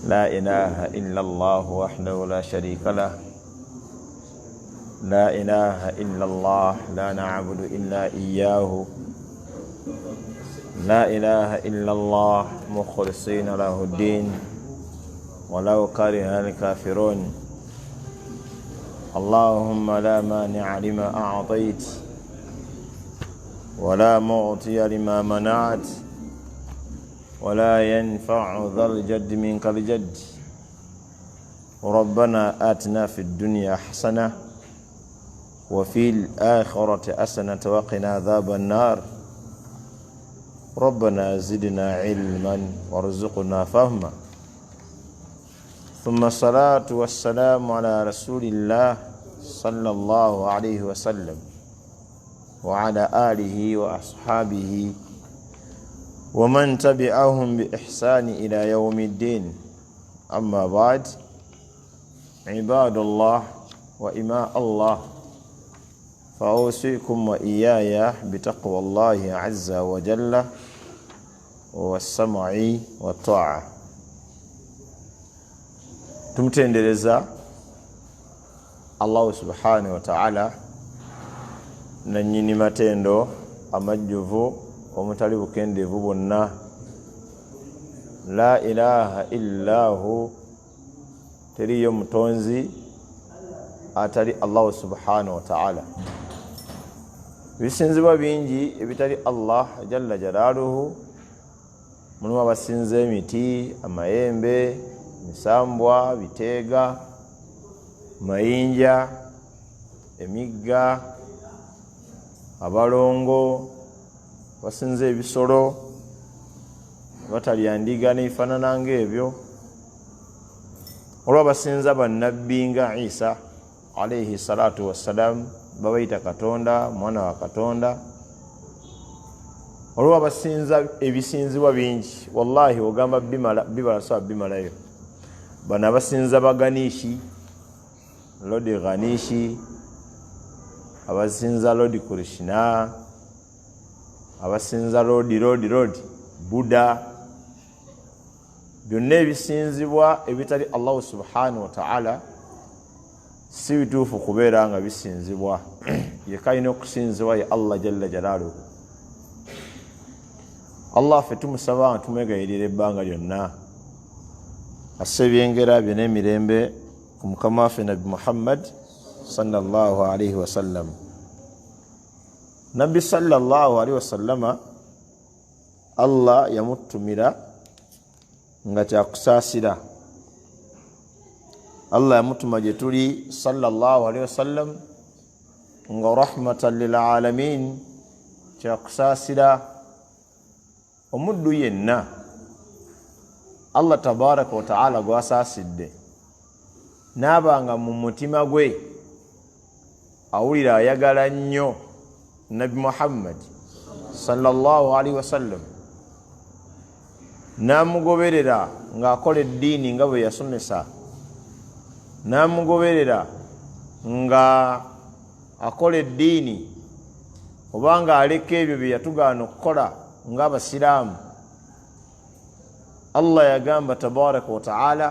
La ilaha illa Allah wahdahu la sharika lah. La ilaha illa Allah la na'budu illa iyyahu. La ilaha illa Allah mukhlisina lahu ddin walau kariha al-kafirun. Allahumma la mani'a lima a'tayt wa la mu'tiya lima mana'at wa la yanfa'u dhal jaddi minkal jadd. Rabbana atina fid dunya hasana wa fil akhirati hasanatan wa qina adhaban nar. Rabbana zidna ilman warzuqna fahma. Thumma salatu wassalamu ala rasulillah sallallahu alayhi wa sallam wa ala alihi wa ashabihi wa man tabi'ahum bi ihsani ila yawmiddin. Amma ba'd. Ibadallah wa ima Allah, fa'usikum wa iyaya bitaqwallahi azza wa jalla was-sam'i wa ta'a. Tumutendereza Allah subhanahu wa ta'ala nannyini matendo amajjuvu omutali bukendeevu bwonna. La ilaha illahu, teriyo mutonzi atali Allah subhanahu wa ta'ala. Bisinzibwa bingi ebitali Allah jalla jalaluhu. Mulimu abasinza emiti, amayembe, misambwa, biteega, mayinja, emigga, abalongo, basinza ebisolo, batalya ndiga n'ebifaanana ng'ebyo. Olwo basinza bannabbi nga Isa alayhi salatu wassalam, babayita Katonda, mwana wa Katonda. Olwo basinza ebisinzibwa bingi, wallahi ogamba bibala so bimalayo. Bano abasinza baganishi, Lodi Ganishi, abasinza Lodi Krishna, abasinza Lodi Lodi Lodi Buddha, byonna ebisinzibwa ebitali Allah subhanahu wa ta'ala si bituufu kubeera nga bisinzibwa. Yekka alina okusinzibwa ye Allah jalla jalaluhu. Allah ffe tumusaba nga tumwegayirira ebbanga lyonna asse ebyengera bye n'emirembe ku mukama waffe Nabbi Muhammad sallallahu alaihi wasallam. Nabbi sallallahu alaihi wasallama Allah yamutumira nga kyakusaasira. Allah yamutuma gye tuli sallallahu alaihi wasallam nga rahmatan lil alamin, kyakusaasira omuddu yenna Allah tabaraka wa ta'ala gwasaasidde n'abanga mu mutima gwe awulira ayagala nnyo Nabbi Muhammad sallallahu alaihi wasallam, n'amugoberera ng'akola eddiini nga bwe yasomesa, n'amugoberera nga akola eddiini oba ng'aleka ebyo bye yatugaana okukola ng'abasiraamu. Allah yagamba tabaraka wa ta'ala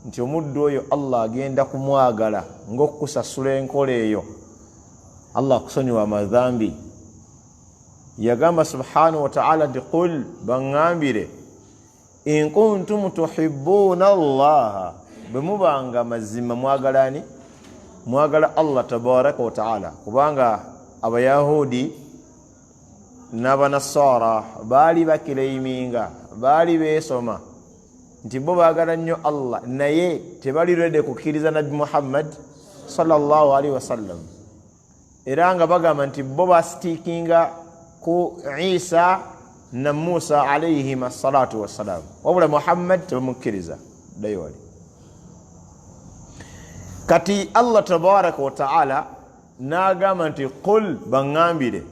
nti omuddu oyo Allah agenda kumwagala ng'okusasula enkola eyo, Allah akusonyiwa amadhambi. Yagamba subhanahu wa ta'ala nti qul, baŋŋambire, in kuntum tuhibbuna Allaha, bwe mubanga mazima mwagala ani? Mwagala Allah tabaraka wa ta'ala. Kubanga abayahudi n'abanasara baali bakireiminga, baali beesoma nti bo baagala nnyo Allah, naye tebali rede kukkiriza Nabbi Muhammad sallallahu alaihi wasallam. Era nga bagamba nti bo basitiikinga ku Isa na Musa alayhim assalatu wassalam, wabula Muhammad tebamukkiriza. Ddayo wali. Kati Allah tabaraka wa ta'ala n'agamba nti qul, baŋŋambire,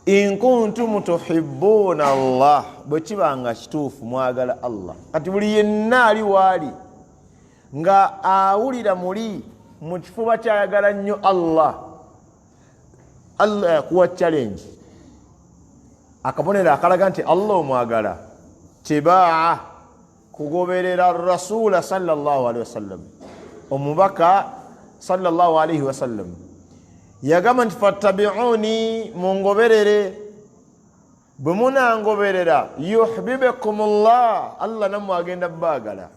in kuntum tuhibbuna Allah, bwe kiba nga kituufu mwagala Allah. Kati buli yenna ali waali nga awulira muli mu kifuba kyayagala nnyo Allah, Allah yakuwa challenge, akabonero akalaga nti Allah omwagala, tibaa. Kugoberera rasula sallallahu alaihi wasallam, omubaka sallallahu alaihi wasallam yagamba nti fattabiuni, mungoberere, bwe munangoberera yuhbibukum llah, Allah nammwe agenda baagala,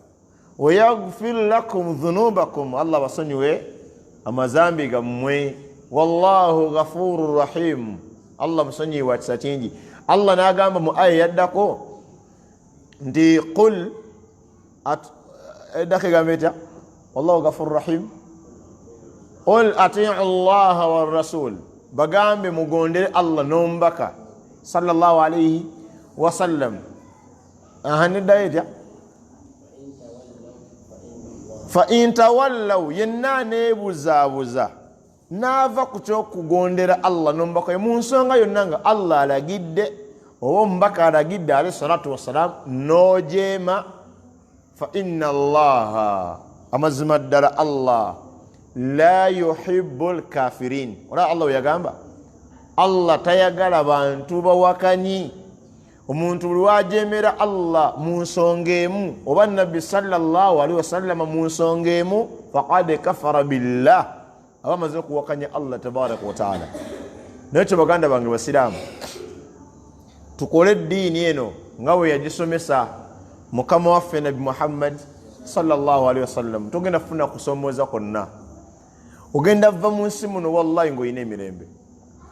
wayaghfir lakum dhunubakum, Allah basonyiwe amazambi gammwe, wallahu ghafuru rahim, Allah musonyiwe wa kisa kingi. Allah n'agamba mu aya yaddako nti qul eddako egamba etya? Wallahu ghafuru rahim. Qul atiu llaha warasul, bagambe mugondere Allah n'omubaka sallallahu alaihi wasallam. Aha, neddayo etya? Fa in tawallaw, yenna aneebuzaabuza n'ava ku kyokugondera Allah n'omubaka we mu nsonga yonna nga Allah alagidde oba omubaka alagidde alayhi salatu wassalam, n'ojeema, fa inna allaha, amazima ddala Allah la yuhibbu lkafirin. Olaba Allah we yagamba Allah tayagala bantu bawakanyi. Omuntu buli wajemera Allah mu nsonga emu oba nabbi sallallahu alaihi wasallama mu nsonga emu, faqad kafara billah, aba amaze okuwakanya Allah tabaraka wataala. Naye kyo baganda bange basiraamu, tukole eddiini eno nga bwe yagisomesa mukama waffe Nabbi Muhammad sallallahu alaihi wasallam. Togenda kufuna kusomooza kwonna, ogenda va mu nsi muno wallahi ng'olina emirembe.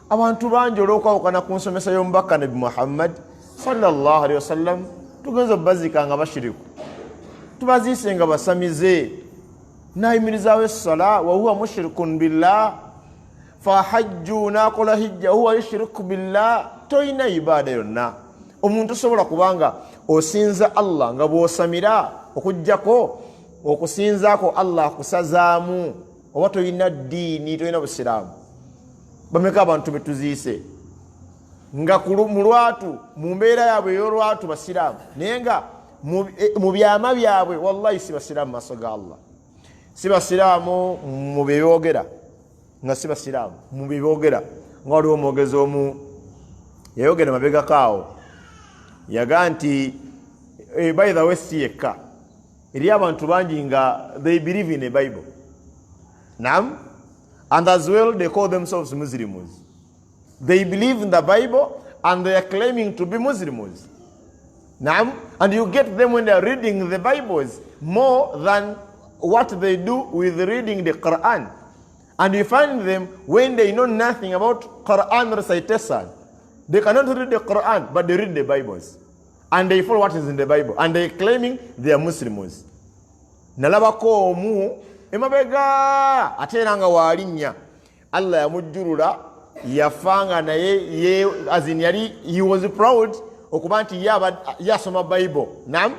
Abantu bangi olw'okwawukana ku nsomesa y'omubaka Nabbi Muhammad sallallahu alaihi wasallam, tugenza obubaziika nga bashiriku, tubaziise nga basamize. Nayimirizaawo essala wahuwa mushrikun billah, fahajju, nakola hijja, huwa yushriku billah. Toyina ibaada yonna omuntu osobola kubanga osinza Allah nga bw'osamira, okugjako okusinzaako Allah akusazaamu, oba toyina ddiini, toyina busiraamu. Bameka abantu betuziise nga mu lwatu, mu mbeera yaabwe ey'olwatu basiraamu, naye nga mu byama byabwe wallahi si basiraamu maaso ga Allah, si basiraamu mu byeboogera, nga si basiraamu mu byeboogera. Nga waliwo omwogezi omu yayogera mabegako awo, yagaa nti by the way, si yekka, eri abantu bangi nga they believe in a Bible, nam, and as well they call themselves Muslims. They believe in the Bible and they are claiming to be Muslims. Nam, and you get them when they are reading the Bibles more than what they do with reading the Quran. And you find them when they know nothing about Quran recitation. They cannot read the Quran, but they read the Bibles. And they follow what is in the Bible. And they claiming they are Muslims. Nalabako omu emabega, ate era nga waalinnya Allah yamujjulula, yafanga naye ye, as in yali, he was proud okuba nti ye asoma Bible. Nam,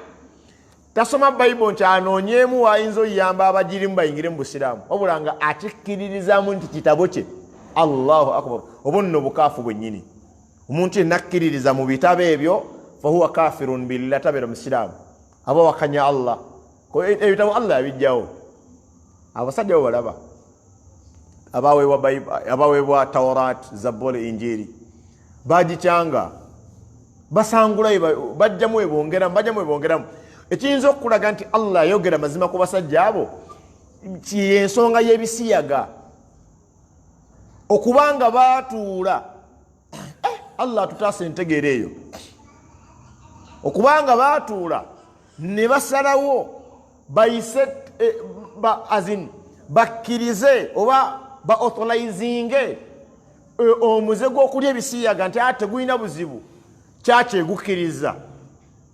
tasoma Bible nti anoonyeemu waayinza oyamba abagirimu bayingire mu busiraamu, wabula nga akikkiririzaamu nti kitabo kye. Allahu akbar! Oba nno bukaafu bwennyini. Omuntu yenna akkiririza mu bitabo ebyo fahuwa kafirun billah, tabeera musiraamu, aba wakanya Allah. Ebitabo Allah yabijjawo. Abasajja bo balaba abaweebwa Taurat, Zabuli, Injiri, bagikyanga, basangulayo, bajjamu ebongeramu, bajjamu ebongeramu. Ekiyinza okukulaga nti Allah ayogera mazima ku basajja abo yensonga y'ebisiyaga, okubanga batuula. Allah atutaasa entegeera eyo, okubanga batuula ne basalawo bayise azin bakkirize oba ba authorizinge omuze gw'okulya ebisiyaga nti ate tegulina buzibu, kyakyegukkiriza.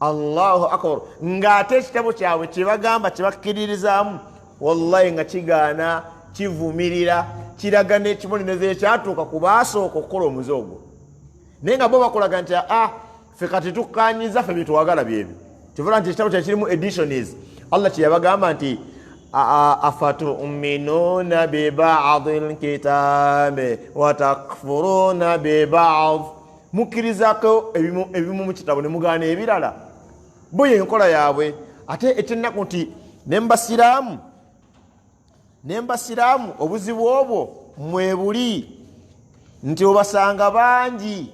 Allahu akbar! Ng'ate ekitabo kyabwe kyebagamba kyebakkiririzaamu wallahi nga kigaana, kivumirira, kiraga n'ekibonerezo ekyatuuka ku baasooka okukola omuze ogwo, naye nga bo bakolaga nti a ffe kati tukkanyiza, ffe byetwagala byebyo. Kivula nti ekitabo kyakirimu editions. Allah kyeyabagamba nti afatuminuna bibadi lkitabi watakfuruna bibadi, mukkirizako ebimu mu kitabo ne mugaana ebirala. Bo yenkola yaabwe. Ate ekyennaku nti nembasiraamu obuzibu obwo mwebuli, nti obasanga bangi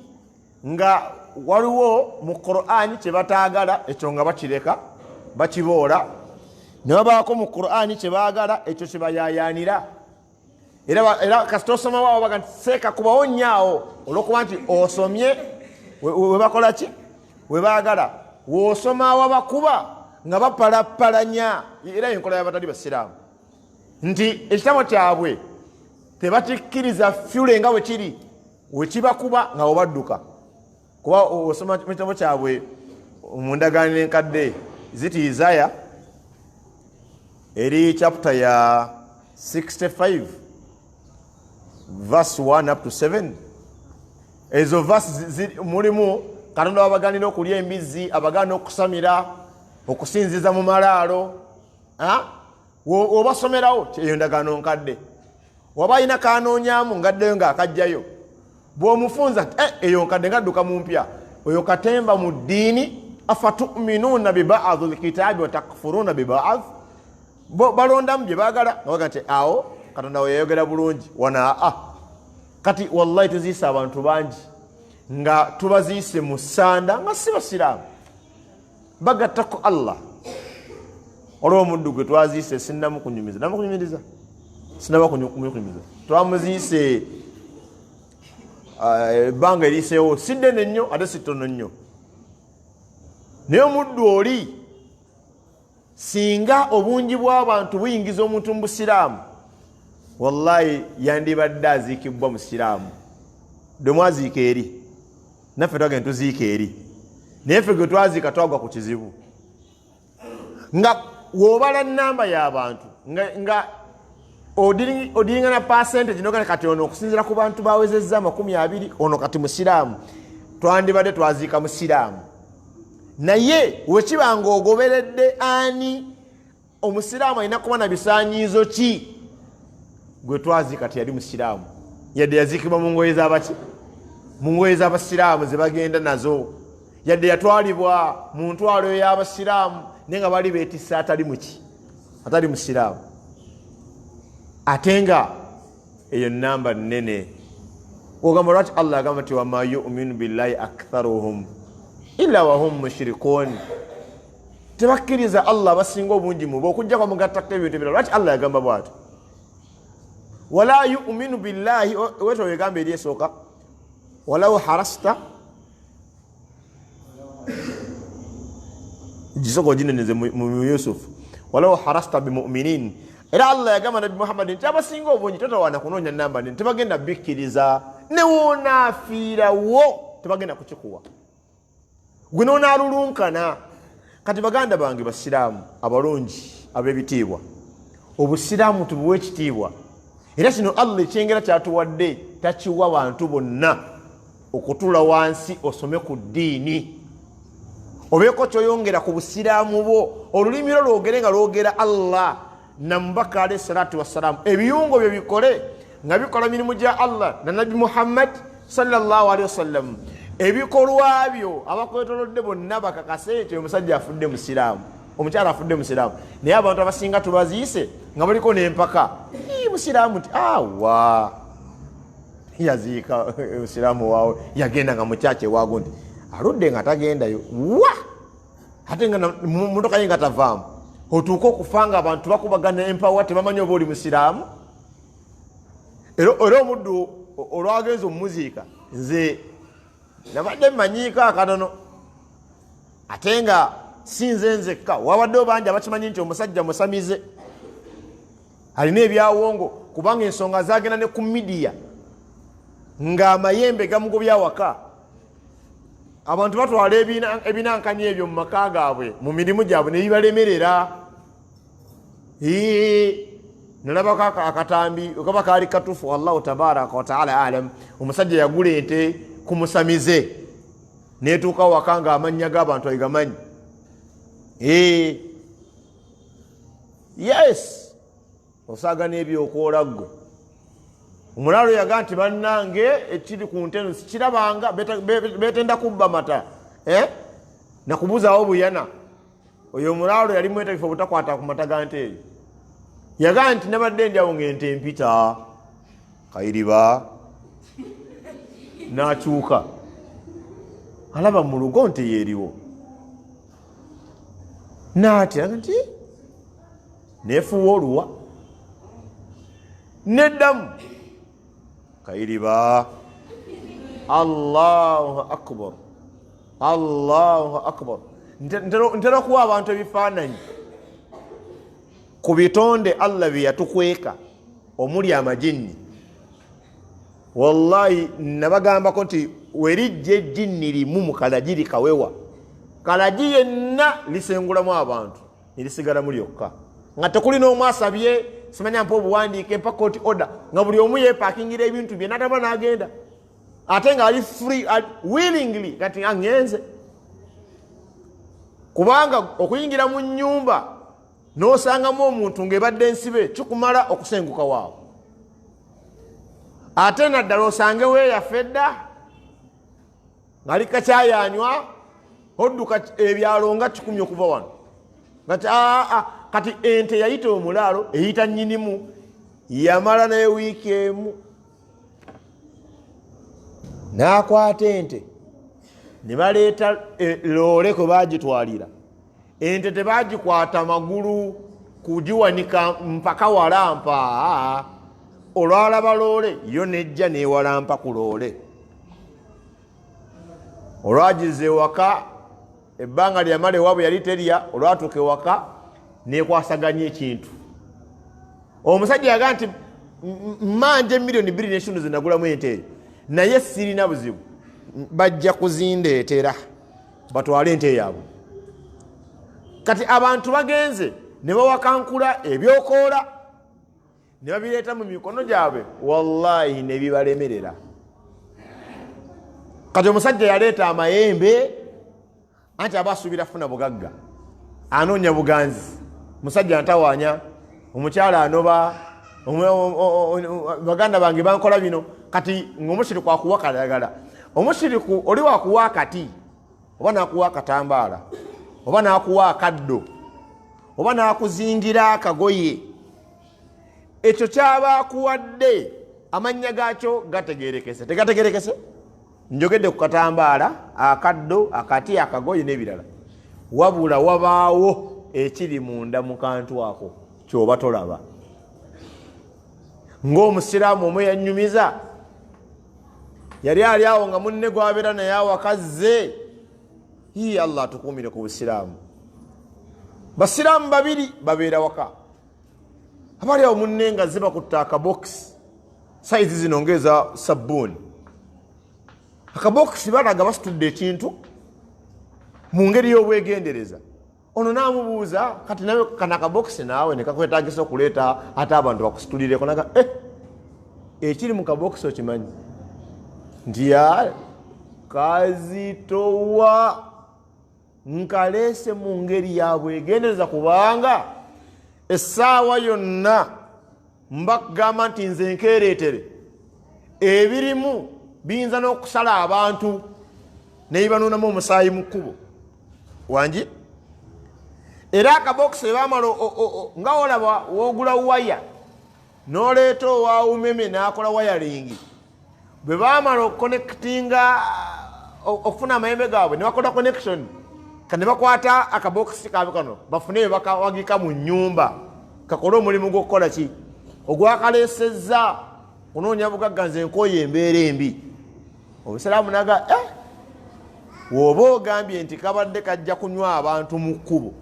nga waliwo mu Qur'ani kyebataagala, ekyo nga bakireka. bakiboola, ne babaako mu Qur'ani kye baagala, ekyo kye bayayaanira. Era kasita osomawo awo baga nti seeka kubawo nnyo awo, olw'okuba nti osomye we bakola ki, we baagala. W'osoma awabakuba nga bapalapalanya. Era enkola y'abatali basiraamu nti ekitabo kyabwe tebakikkiriza fyule nga bwe kiri, we kibakuba nga obadduka. Kuba osoma mu kitabo kyabwe mu ndagaano enkadde ziti Isaya eri chapter ya 65 verse 1 up to 7, ezo verse mulimu Katonda wabaganira okulya embizzi, abagaana okusamira, okusinziza mu malaalo. Obasomerawo eyo ndagaano nkadde, waba alina kanoonyamu ngaddeyo ng'akajjayo. Bw'omufunza nti eyo nkadde ngadduka mu mpya, oyo katemba mu ddiini. Afatuminuuna bibadi lkitaabi watakfuruuna bibadi, balondamu bye baagala nga baga nti awo Katonda we yayogera bulungi wana. Aa kati wallahi tuziise abantu bangi nga tubaziise mu ssanda nga si basiraamu, bagattako Allah. Olwo omuddu gwe twaziise sinnamukunyumiza, namukunyumiriza, sinaba kumukunyumiza, twamuziise ebbanga eriiseewo si ddene nnyo ate si ttono nnyo. Naye omuddu oli singa obungi bw'abantu buyingiza omuntu mu busiraamu, wallahi yandibadde aziikibwa musiraamu. Dwe mwaziika eri, naffe twagenda tuziika eri, naye ffe gwe twaziika twagwa ku kizibu nga w'obala namba y'abantu nga odiringana percentage nogana kati ono okusinziira ku bantu bawezezza 20 ono kati musiraamu, twandibadde twaziika musiraamu. Naye wekiba nga ogoberedde ani omusiraamu alina kuba na bisaanyizo ki, gwe twaziika teyali musiraamu, yadde yaziikibwa mu ngoye z'abaki, mu ngoye z'abasiraamu ze bagenda nazo, yadde yatwalibwa mu ntwalo ey'abasiraamu, naye nga bali beetisse atali muki, atali musiraamu. Ate nga eyo namba nnene. Ogamba lwaki Allah agamba nti wama yuminu billahi aktharuhum illa wahum mushrikun, tebakkiriza Allah abasinga obungi mubo okujjako mugattako ebintu ebirala. Lwaki Allah yagamba bw'atyo? Wala yuminu billahi, weto wegamba eri esooka walau harasta, gisooka ogineneze mu Yusufu, walau harasta bimuminin. Era Allah yagamba Nabbi Muhammad nti abasinga obungi totawaana kunoonya namba nene, tebagenda bikkiriza, newonaafiirawo tebagenda kukikuwa, gwe noonaalulunkana. Kati baganda bange basiraamu abalungi ab'ebitiibwa, obusiraamu tubuwe ekitiibwa. Era kino Allah ekyengera kyatuwadde takiwa bantu bonna, okutuula wansi osome ku ddiini obeeko kyoyongera ku busiraamu bwo, olulimi lwo lwogere nga lwogera Allah na mubaka alayhi salatu wassalaamu, ebiyungo bye bikole nga bikola mirimu gya Allah na Nabbi Muhammad sallallahu alaihi wasallam, ebikolwa byo abakwetolodde bonna bakakase nti omusajja afudde musiraamu, omukyala afudde musiraamu. Naye abantu abasinga tubaziise nga baliko n'empaka, musiraamu nti awa yaziika musiraamu waawe, yagenda nga mukyaki ewaago nti aludde nga tagendayo wa, ate nga motoka ye nga tavaamu. Otuuke okufa nga abantu bakubagana empawa, tebamanyi oba oli musiraamu. Era omuddu olwagenza omumuziika, nze nabadde mmanyiiko akatono, ate nga si nze nzekka, wabaddewo bangi abakimanyi nti omusajja musamize alina ebyawongo, kubanga ensonga zagenda ne ku midiya ng'amayembe gamugobya awaka. Abantu batwala ebinankani ebyo mu maka gaabwe, mu mirimu gyabwe, ne bibalemerera. Nalabako akatambi kaba kaali katuufu, wallahu tabaraka wataala alam. Omusajja yagula ente ku musamize, netuuka waka nga amannya g'abantu agegamanyi. Yes, osaaga n'ebyokwola ggwe. Omulaalo yaga nti bannange ekiri ku nte eno sikirabanga, betenda kubba mata nakubuzaawo buyana. Oyo omulaalo yali mwetegefu obutakwata ku mata ga nte eyo. Yagaa nti nabadde ndyawo ng'ente empita kayiriba, n'akyuka alaba mu lugo nte yeeriwo. Naatya nti nefuuwa oluwa neddamu kayiriba. Allahu akbar, Allahu akbar. Ntera okuwa abantu ebifaananyi ku bitonde Allah bye yatukweka omuli amajinni. Wallahi nabagambako nti werijja ejjinni limu mu kalagi likawewa, kalagi yenna lisengulamu abantu nerisigalamu lyokka, nga tekuli n'omu asabye simanya mpa obuwandiike mpa court order, nga buli omu yeepakingira ebintu bye nataba n'agenda, ate nga ali free willingly kati angenze. Kubanga okuyingira mu nnyumba n'osangamu omuntu ng'ebadde nsibe kikumala okusenguka waawo, ate naddala osange weeyaffe dda ng'ali kakyayanywa odduka ebyalo nga 10 okuva wano. Kati kati ente yayita omulaalo eyita nnyinimu, yamala naye wiiki emu n'akwata ente ne baleeta loole kwe baagitwalira. Ente tebagikwata magulu kugiwanika mpaka walampa, olwalaba loole yo nejja newalampa ku loole. Olwagiza ewaka ebbanga lyamala ewaabwe yali terya, olwatuuka ewaka nekwasaganya ekintu. Omusajja yagaa nti mmanja emiliyoni bbiri n'ekitundu ze nagulamu ente eyo, naye sirina buzibu, bajja kuzindeetera batwale ente yaabwe. Kati abantu bagenze ne bawakankula ebyokoola ne babireeta mu mikono gyabwe, wallahi ne bibalemerera. Kati omusajja yaleeta amayembe anti aba asuubira kufuna bugagga, anoonya buganzi. Musajja ntawaanya, omukyala anoba, baganda bange bankola bino. Kati ng'omusiriku akuwa kalagala, omusiriku oli wakuwa akati oba nakuwa akatambaala oba nakuwa akaddo oba nakuzingira akagoye, ekyo kyaba akuwadde amannya gaakyo gategerekese. Tegategerekese? Njogedde ku katambaala, akaddo, akati, akagoye n'ebirala, wabula wabaawo ekiri munda mu kantu ako kyoba tolaba. Ng'omusiraamu omwe yannyumiza, yali ali awo nga munne gwabeera naye awakazze. Ii, Allah atukuumire ku busiraamu. Basiraamu babiri babeera waka, abali awo munne nga ze bakutta akabokisi sayizi zino ng'eza sabbuuni. Akabokisi balaga basitudde ekintu mu ngeri y'obwegendereza. Ono n'amubuuza, kati nawe kano akabokisi naawe ne kakwetagisa okuleeta ate abantu bakusitulireko? Naga ekiri mu kabokisi okimanyi nti ya kazitowa, nkaleese mu ngeri ya bwegendereza, kubanga essaawa yonna mbagamba nti nze nkeereetere ebirimu biyinza n'okusala abantu nebibanuunamu omusaayi mu kkubo wangi. Era akabokisi bamala nga olaba woogula waya n'oleeta owa umeme n'akola wayalingi, bwe baamala okukonekitinga okufuna amayembe gaabwe ne bakola connection, ne bakwata akabokisi kaabwe kano bafune bye bakawagika mu nnyumba kakole omulimu gw'okukola ki ogwakaleesezza kunoonya bugagga. Nze nkooye embeera embi. Obusiraamu naga woba ogambye nti kabadde kajja kunywa abantu mu kkubo,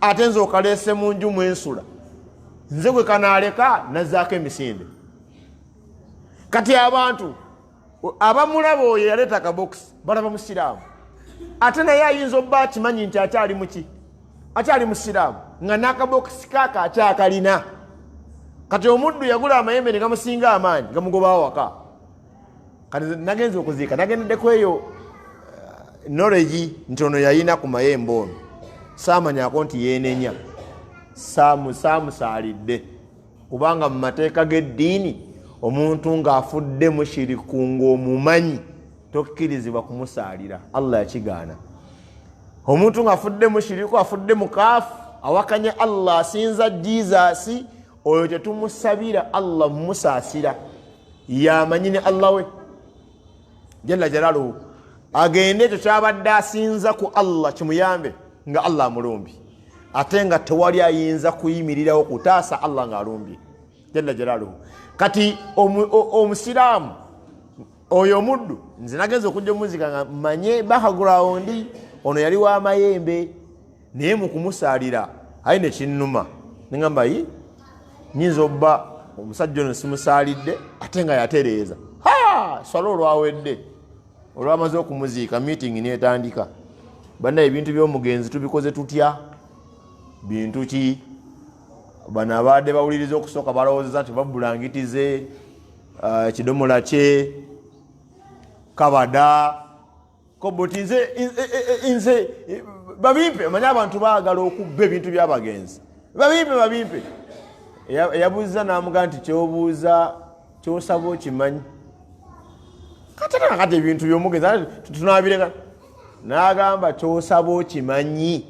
ate nze okaleese mu nju mwensula, nze gwe kanaaleka nazzaako emisinde. Kati abantu abamulaba oyo yaleeta akabokisi balaba musiraamu, ate naye ayinza obba akimanyi nti akyali muki, akyali musiraamu, nga n'akabokisi kaaka akyakalina. Kati omuddu yagula amayembe ne gamusinga amaanyi gamugoba awaka. Kati nagenze okuziika nagendeddeko eyo knowledge nti ono yayina ku mayembe ono, saamanyako nti yeenenya, saamusaalidde, kubanga mu mateeka g'eddiini omuntu ng'afudde mushiriku ng'omumanyi tokkirizibwa kumusaalira. Allah yakigaana. Omuntu ng'afudde mushiriku, afudde mukaafu, awakanya Allah, asinza Jesus, oyo tetumusabira Allah mumusaasira, yamanyi ne Allah we jalla jalaluhu, agende ekyo kyabadde asinza ku Allah kimuyambe nga Allah amulumbi. Ate nga tewali ayinza kuyimirirawo kutaasa Allah ng'alumbye jalla jalaaluhu. Kati omusiraamu oyo omuddu, nze nagenza okujja omuzika nga manye background, ono yali wa mayembe, naye mu kumusaalira aye nekinnuma neŋamba yi nyinza obba omusajja ono simusaalidde ate nga yatereeza. Ha, swala olwawedde, olwamaze okumuziika, meeting netandika, banna ebintu by'omugenzi tubikoze tutya, bintu ki? Bano abadde bawuliriza okusooka balowoozeza nti babulangitize ekidomola kye kabada koboti. Nze babimpe, omanye abantu baagala okubba ebintu by'abagenzi, babimpe babimpe. Eyabuuza n'amugaa nti kyobuuza kyosaba okimanyi, kati kati ebintu by'omugenzi tunabireka. N'agamba kyosaba okimanyi,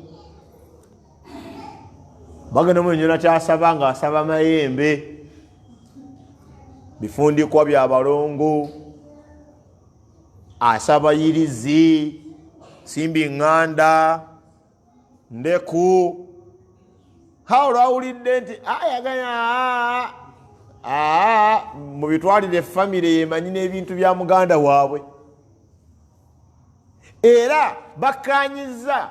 bagenda munyonyola kyasaba, ng'asaba mayembe, bifundikwa bya balongo, asaba yirizi, simbi ŋŋanda, ndeku. Ha, olwawulidde nti ayaganya mubitwalire famire yemanyi n'ebintu bya muganda waabwe, era bakkanyiza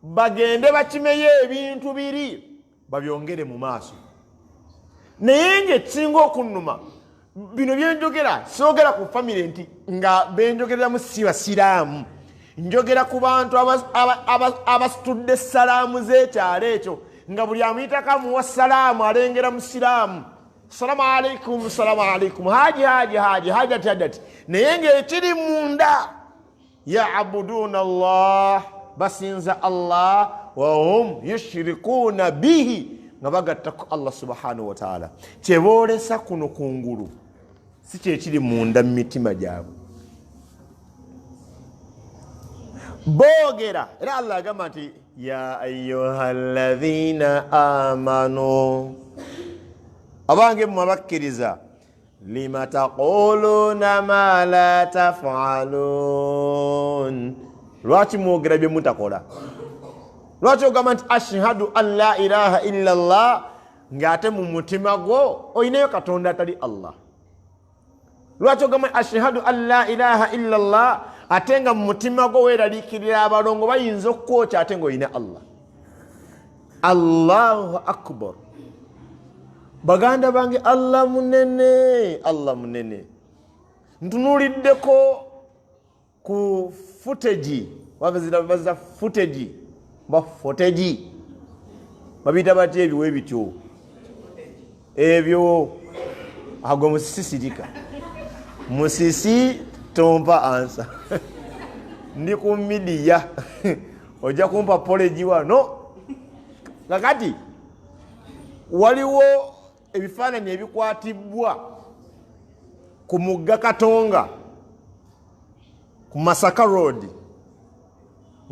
bagende bakimeyo ebintu biri babyongere mu maaso. Naye ngaekisinga okunnuma, bino byenjogera soogera ku famire nti nga benjogereramu si basiraamu, njogera ku bantu abasitudde salaamu z'ekyalo ekyo, nga buli amuyitako amuwa salaamu, alengera musiraamu, salamu alaikum, salamu alaikum, haji haji haji hajati hajati, naye ngaekiri munda yabuduuna Allah, basinza Allah, wahum yushirikuuna bihi, nga bagattako Allah subhanahu wataala. Kyeboolesa kuno kungulu si kyekiri munda mu mitima gyabwe. Boogera, era Allah agamba nti ya ayuha ladhina amanu, abange mmwe abakkiriza, lima taquluuna ma la tafalun, lwaki mwogera bye mutakola? Lwaki ogamba nti ashhadu an la ilaha illa llah ng'ate mu mutima gwo olinayo katonda atali Allah? Lwaki ogamba ashhadu an la ilaha illa llah ate nga mu mutima gwo weeraliikirira abalongo bayinza okukwokya, ate ng'olina Allah? Allahu akbar! Baganda bange, Allah munene, Allah munene. Ntunuuliddeko ku footage, baza footage ba footage babiyita batya ebiwe bityo ebyo? Ago musisi sirika, musisi tompa ansa, ndi ku media, ojja kumpa polegi wano. Kakati waliwo ebifaananyi ebikwatibwa ku mugga Katonga ku Masaka Road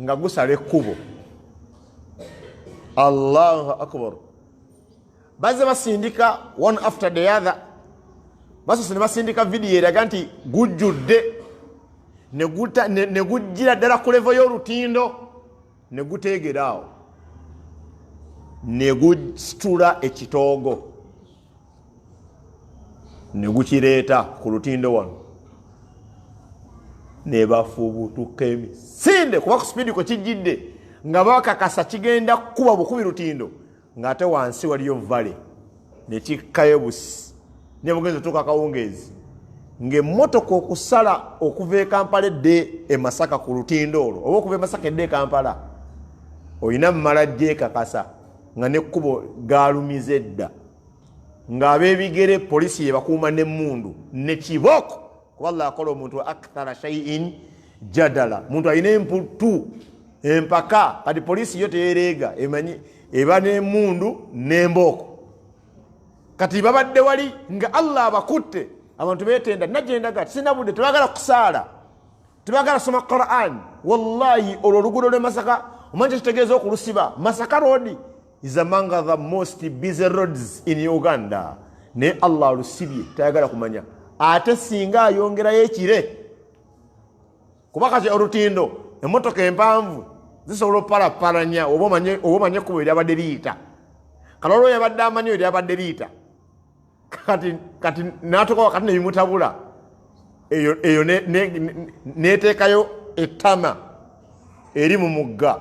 nga gusala ekkubo. Allahu akbar! Bazze basindika one after the other, basose ne basindika vidiyo eraga nti gujjudde ne gujjira ddala ku level y'olutindo, ne guteegera awo, ne gusitula ekitoogo ne gukireeta ku lutindo wano, ne bafubutuka emisinde kuba ku sipiidi kwe kijjidde nga bakakasa kigenda kukuba bukubi lutindo, ng'ate wansi waliyo vale, nekikkayo busi nebugenza otuuka akawungeezi ng'emmotoka okusala okuva e Kampala edde e Masaka ku lutindo olwo, oba okuva e Masaka edde e Kampala, olina mmala gyekakasa nga nekkubo galumiza edda, ng'ab'ebigere polisi yebakuuma n'emmundu ne kibooko, kuba Allah akola omuntu akthara shaiin jadala, muntu alina emputtu empaka. Kati polisi yo teyereega, emanyi eba n'emundu n'embooko. Kati babadde wali nga Allah abakutte, abantu betenda najendaga sinabudde, tebagala kusaala, tebagala soma Quran. Wallahi, olwo oluguudo lwe Masaka, omanyi kyekitegeeza okulusiba? Masaka Road is among the most busy roads in Uganda, naye Allah alusibye, tayagala kumanya. Ate singa ayongerayo ekire, kuba kati olutindo emotoka empanvu Zisobola opalapalanya oba omanye ekkubo eryabadde liyita. Kale olwo yabadde amanyi eryabadde liyita, kati natuka wakati nebimutabula, eyo neteekayo ettama eri mu mugga.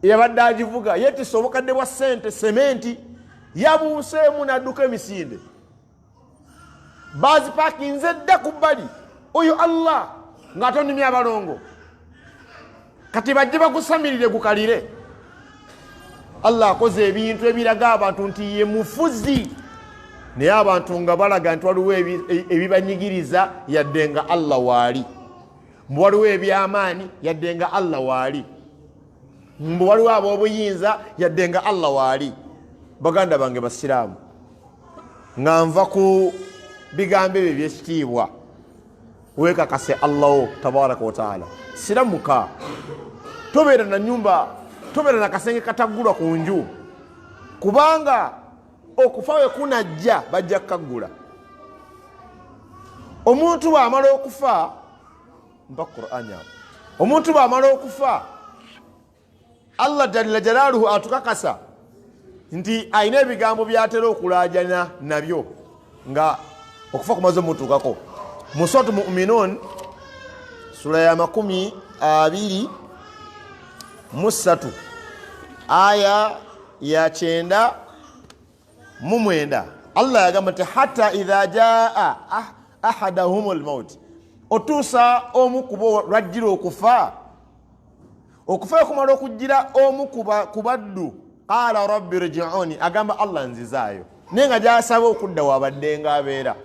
Yabadde agivuga yetisa obukadde bwa ssente, sementi yabuuseemu n'adduka emisinde, bazipakinze dda ku bbali. Oyo Allah ng'atonimya abalongo, kati bajje bagusamirire gukalire. Allah akoze ebintu ebiraga abantu nti ye mufuzi, naye abantu nga balaga nti waliwo ebibanyigiriza yadde nga Allah waali, mbu waliwo ebyamaanyi yadde nga Allah waali, mbu waliwo ab'obuyinza yadde nga Allah waali. Baganda bange basiraamu, nga nva ku bigambo ebyo ebyekitiibwa, weekakase Allahu tabaraka wataala. Siramuka, tobeera na nyumba, tobeera na kasenge kataggulwa ku nju, kubanga okufa we kunajja bajja kukaggula. Omuntu bw'amala okufa, mpa Qur'ani awo, omuntu bw'amala okufa, Allah jalla jalaaluhu atukakasa nti alina ebigambo byatera okulaajana nabyo nga okufa kumaze omutuukako. Mu Suratu Muminun, sula ya 23, aya ya 99, Allah yagamba nti hatta idha jaa ahadahum lmaut, otuusa omu kubo lwajjira okufa, okufa okumala okujjira omu ku baddu, qala rabbi rjiuni, agamba Allah nzizaayo, naye nga gyasaba okudda wabadde nga abeera.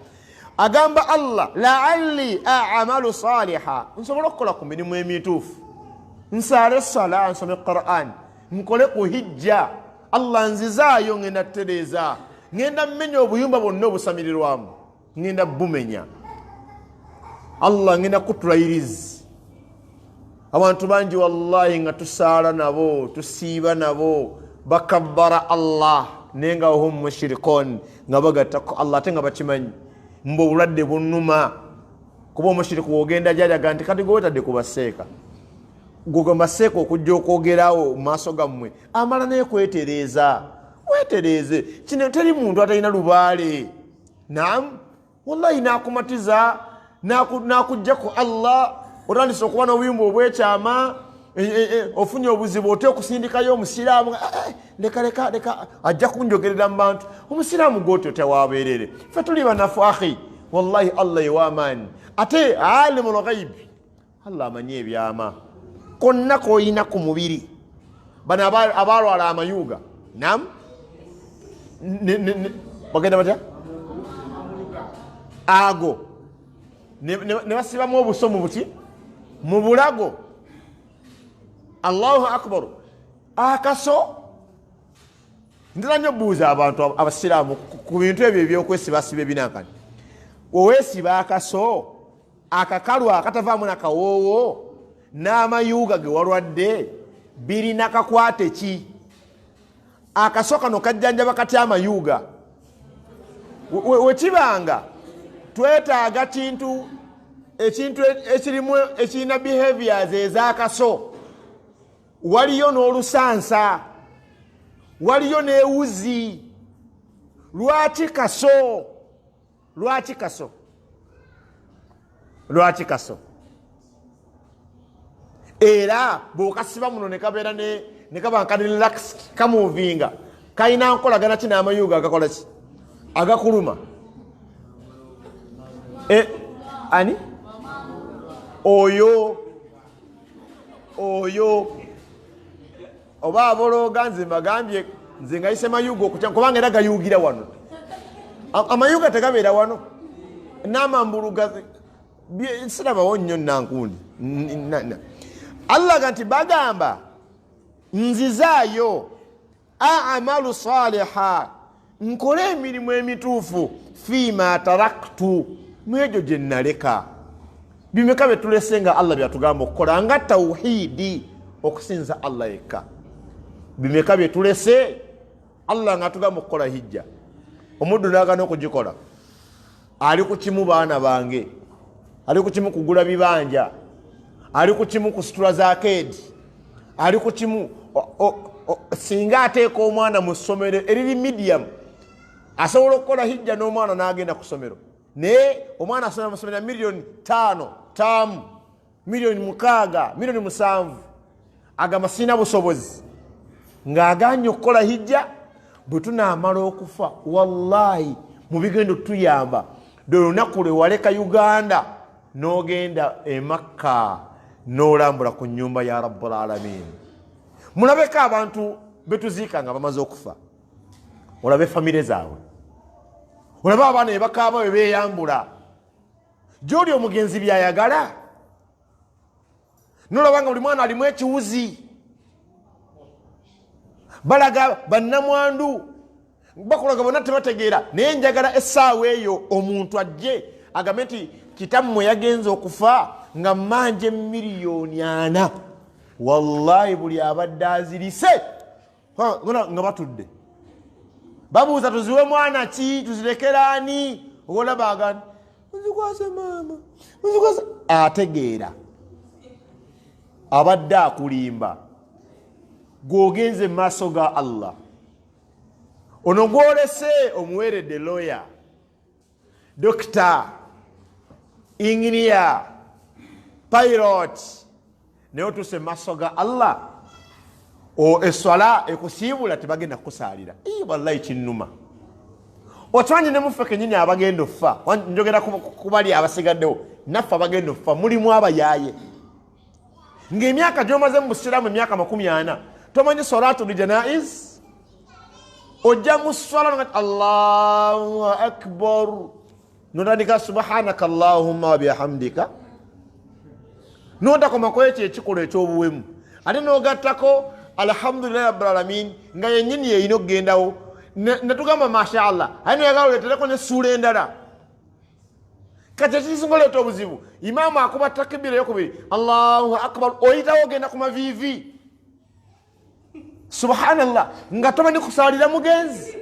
Agamba Allah laalli amalu saliha, nsobole okukola ku mirimu emituufu, nsaale sala, nsome Quran, nkole ku hijja. Allah nzizaayo, ngenda tutereeza, ngenda mmenya obuyumba bwonna obusamirirwamu, ngenda bumenya. Allah ngenda kutulayiriza. Abantu bangi wallahi nga tusaala nabo, tusiiba nabo, bakabbara Allah, naye nga hum mushrikun, nga bagattako Allah ate nga bakimanyi mbu obulwadde bunnuma. Kuba omushiriku wogenda gyalaga nti kati gwewetadde ku baseeka, gwegamba seeka okujja okwogerawo mu maaso gammwe, amala naye kwetereeza. Wetereeze, kino teri muntu atalina lubaale. Naam, wallahi nakumatiza, nakujja ku Allah, otandise okuba n'obuyumba obwekyama, ofunye obuzibu, otya okusindikayo omusiraamu, leka leka leka, ajja kunjogerera mu bantu. Omusiraamu gwotyo tewabeerere, ffe tuli banafu akhi. Wallahi Allah ew'amaanyi, ate alimu lghaibi, Allah amanyi ebyama konna koyina ku mubiri. Bano abalwala amayuuga, nam bagenda batya ago ne basibamu obuso mu buti mu bulago. Allahu akbar. Akaso ntera nnyo buuza abantu abasiraamu ku bintu ebyo ebyokwesibasiba ebinankani. Oweesiba akaso akakalu akatavaamu nakawoowo n'amayuuga ge walwadde birina kakwate ki? Akaso kano kajjanjaba katya amayuuga? Wekibanga twetaaga kintu ekintu ekirimu ekirina behaviors ez'akaso, waliyo n'olusansa, waliyo n'ewuzi. Lwaki kaso? Lwaki kaso? Lwaki kaso? Era bw'okasiba muno ne kabeera ne kaba nka relaxed, kamuvinga, kalina nkolagana ki n'amayuuga agakola ki agakuluma? Ani oyo? Oyo oba abolooga. Nze mbagambye, nze ngayise mayuuga okutya, kubanga era gayuugira wano. Amayuuga tegabeera wano n'amambuluga, sirabawo nnyo nankundi. Allah ga nti bagamba nzizaayo, amalu saliha, nkole emirimu emituufu, fiima taraktu, mwegyo gye naleka. Bimeka byetulese nga Allah byatugamba okukola, nga tawhidi, okusinza Allah yekka? Bimeka byetulese Allah nga atugamba okukola hijja, omuddu nagana okugikola? Ali ku kimu baana bange, ali ku kimu kugula bibanja, ali ku kimu kusitula zakeedi, Ali ku kimu. Singa ateeka omwana mu ssomero eriri medium, asobola okukola hijja n'omwana n'agenda ku ssomero. Naye omwana asomera mu ssomero ya 5 miliyoni taamu, 6 miliyoni, 7 miliyoni, agamba sirina busobozi, ng'aganye okukola hijja. Bwe tunaamala okufa, wallahi mu bigendo tuyamba lwe lunaku lwe waleka Uganda n'ogenda Emakka n'olambula ku nyumba ya Rabbul Alamin. Mulabeko abantu betuziika nga bamaze okufa, olabe famire zaabwe, olabe abaana bebakaaba, bwe beeyambula gyoli omugenzi byayagala, nolaba nga buli mwana alimu ekiwuzi. Balaga bannamwandu bakulaga bonna tebategeera. Naye njagala essaawa eyo omuntu ajje agambe nti kitammwe yagenza okufa nga mmanja 4 miliyoni. Wallahi buli abadde azirise nga batudde babuuza, tuziwe mwana ki, tuzirekeraani? Olaba agani, nzikwase maama, nzikwase. Ategeera abadde akulimba. Gwogenze mu maaso ga Allah, ono gwolese omuweeredde lawyer, doctor, engineer, pilot, naye otuuse mu maaso ga Allah, eswala ekusiibula tebagenda kukusaalira. Wallahi kinnuma. Okimanyi ne muffe kenyini abagenda okufa, njogera ku bali abasigaddewo, naffe abagenda okufa mulimu abayaaye ng'emyaka gy'omaze mu busiraamu, emyaka 40, tomanyi solatu ljanaiz. Ojja mu swala nogati Allahu akbar, notandika subhanaka allahumma wabihamdika, notakomako ekyo ekikolwa ekyobuwemu, ate nogattako alhamdulillahi rabbil alamin nga yenyini yeyina okugendawo. Netugamba mashallah, aye noyagala oletereko nessuula endala. Kati ekisinga oleeta obuzibu, imaamu akuba takibira eyokubiri, Allahu akbar, oyitawo ogenda ku maviivi. Subhanallah, nga tomanyi kusaalira mugenzi.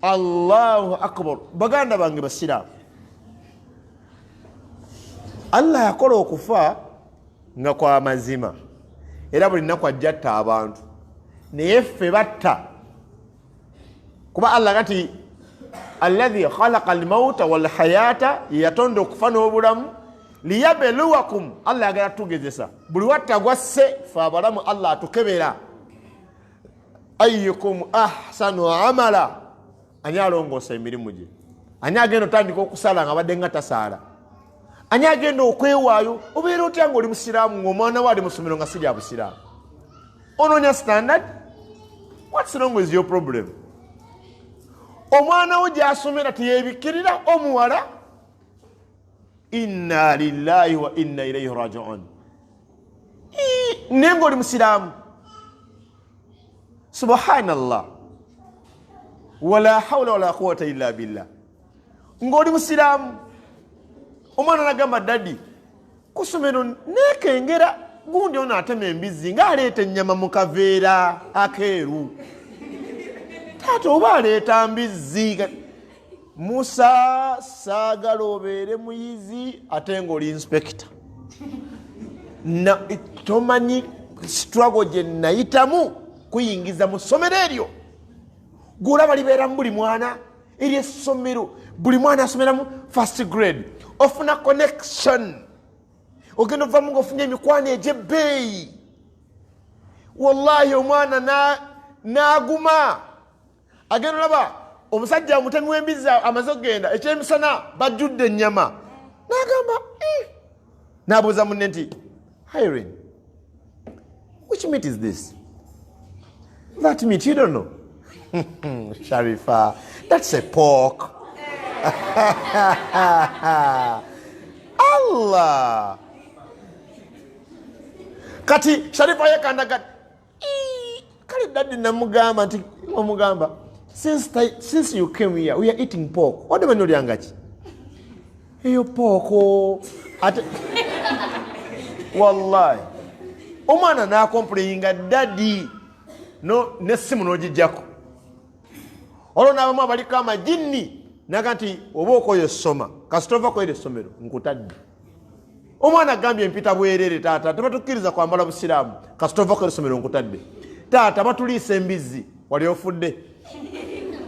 Allahu akbar. Baganda bange basiraamu, Allah yakola okufa nga kwa mazima, era buli nnaku ajja atta abantu, naye ffe batta kuba Allah kati alladhi khalaqa almauta walhayata, yeyatonda okufa n'obulamu, liyabeluwakum. Allah yagala tugezesa. Buli watta gwasse fe abalamu, Allah atukebera ayukum ahsanu amala, ani alongoosa emirimu gye, ani agenda otandika okusala nga badde nga tasaala, ani agenda okwewaayo. Obeera otya nga oli musiraamu ngaomwana we ali musomero nga si lya busiraamu? Onoonya standard. What's wrong with your problem? Omwana wo gyasomera teyebikirira omuwala. Inna lillahi wa inna ilaihi rajiun. Naye ngaoli musiraamu, subhanallah, wala haula wala quwata illa billah. Ngaoli musiraamu, omwana nagamba, daddy, ku ssomero nekengera gundi ono atema embizzi ngaaleeta ennyama mu kaveera akeeru. Taata, oba aleeta mbizzi? Musa, saagala obeere muyizi ate ngaoli inspector. Tomanyi struggle gye nayitamu kuyingiza mu ssomero eryo. Gwolaba libeeramu buli mwana, eri essomero buli mwana asomeramu first grade. Ofuna connection, ogenda ovamu ngaofunye emikwano egyebbeeyi. Wallahi omwana n'aguma agenda olaba omusajja omutemi w'embizzi amaze okugenda ekyemisana, bajjudde ennyama, n'agamba, N'abuuza munne nti, Irene, which meat is this? That meat you don't know? Sharifa, that's a pork. Allah, kati Sharifa yekandaga, kale daddy namugamba nti omugamba, since you came here we are eating pork. Wadde manyi olyangaki eyo pork ate. Wallahi omwana nakomplaininga, daddy, no, nessimu n'ogijjako. Olwo n'abamu abaliko amajinni naga nti oba okoyo soma, kasita ova kwera essomero nkutadde. Omwana agambye mpita bwerere, taata tebatukkiriza kwambala busiraamu, kasita ovako essomero nkutadde. Taata batuliisa embizzi, wali ofudde.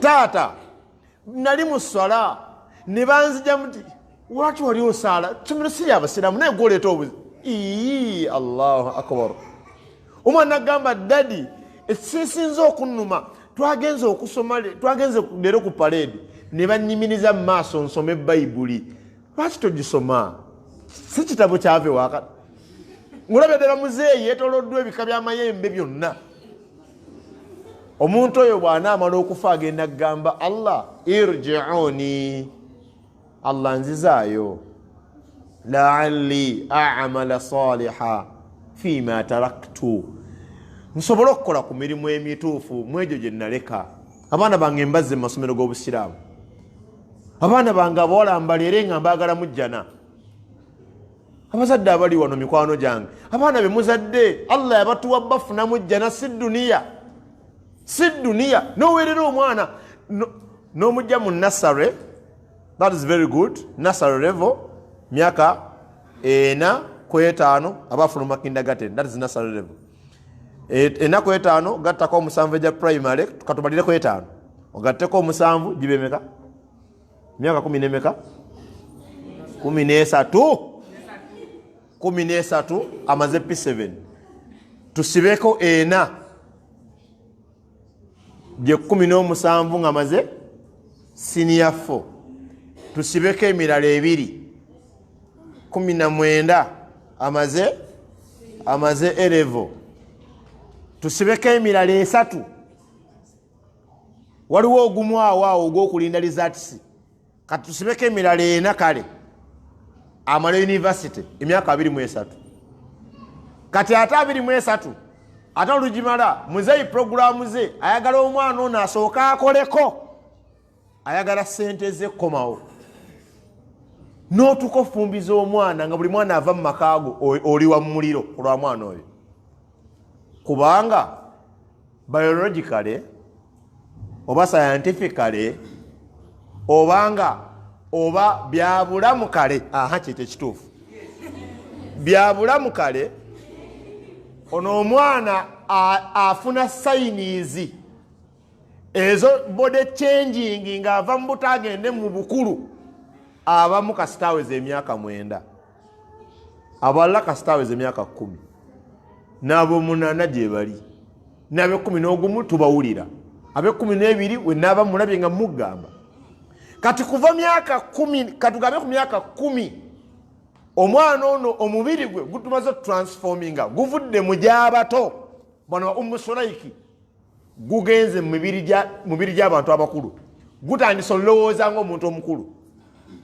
Taata nali mu swala ne banzija muti, lwaki wali osaala? Somero si lyabasiraamu, naye gwoleeta obuzi. Ii, Allahu akbar. Omwana agamba, daddy, ekisinsinza okunnuma, twagenze okusoma, twagenze leero ku parade ne banyimiriza mu maaso nsome Bayibuli. Lwaki togisoma? Si kitabo kyava ewaka. Ngulabye ddala muzeeyi yeetoloddwa ebika by'amayembe byonna. Omuntu oyo bw'anaamala okufa agenda kugamba Allah, irjiuni, Allah nzizaayo, laalli amala saliha fima taraktu, nsobole okukola ku mirimu emituufu mu egyo gye naleka. Abaana bange mbazze mu masomero g'obusiraamu, abaana bange abawala mbaleere nga mbaagala mujjana. Abazadde abali wano, mikwano gyange, abaana be muzadde Allah yabatuwa bafuna mujjana, si duniya, si duniya. Noweerera omwana n'omujja mu nursery, that is very good. Nursery level myaka 4 ku 5 aba afuluma kindergarten, that is nursery level. 4 ku 5 gattako 7 egya primary, katubalireko 5, ogatteko 7, gibemeka? Myaka kumi nemeka? 13. 13 amaze P7. Tusibeko 4, gye 17 nga maze senior 4. Tusibeko emirala 2, 19 amaze A level. Tusibeko emirala 3, waliwo ogumu awo awo ogwokulinda results. Kati tusibeko emirala 4, kale amala university emyaka 23. Kati ate 23 ate olugimala, muzeyi programu ze ayagala omwana ono asooka akoleko, ayagala sente ze komawo. N'otuka ofumbiza omwana nga buli mwana ava mu makaago oli wa mumuliro ku lwa mwana oyo, kubanga biologically oba scientifically obanga oba byabulamu kale, aha, kyekyo ekituufu, byabulamu kale. Ono omwana afuna signs ezo body changing ng'ava mu buto agende mu bukulu. Abamu kasita aweza emyaka 9, abalala kasita aweza emyaka 10, n'ab'omunaana gye bali, n'ab'e11 tubawulira, ab'e12 wenaaba mulabye nga mugamba. Kati kuva myaka 10, katugambe ku myaka 10, omwana ono omubiri gwe gutumaze transforminga, guvudde mu gyabato bano ba Umusulaiki, gugenze mu mibiri gy'abantu abakulu, gutandise olowooza ngaomuntu omukulu.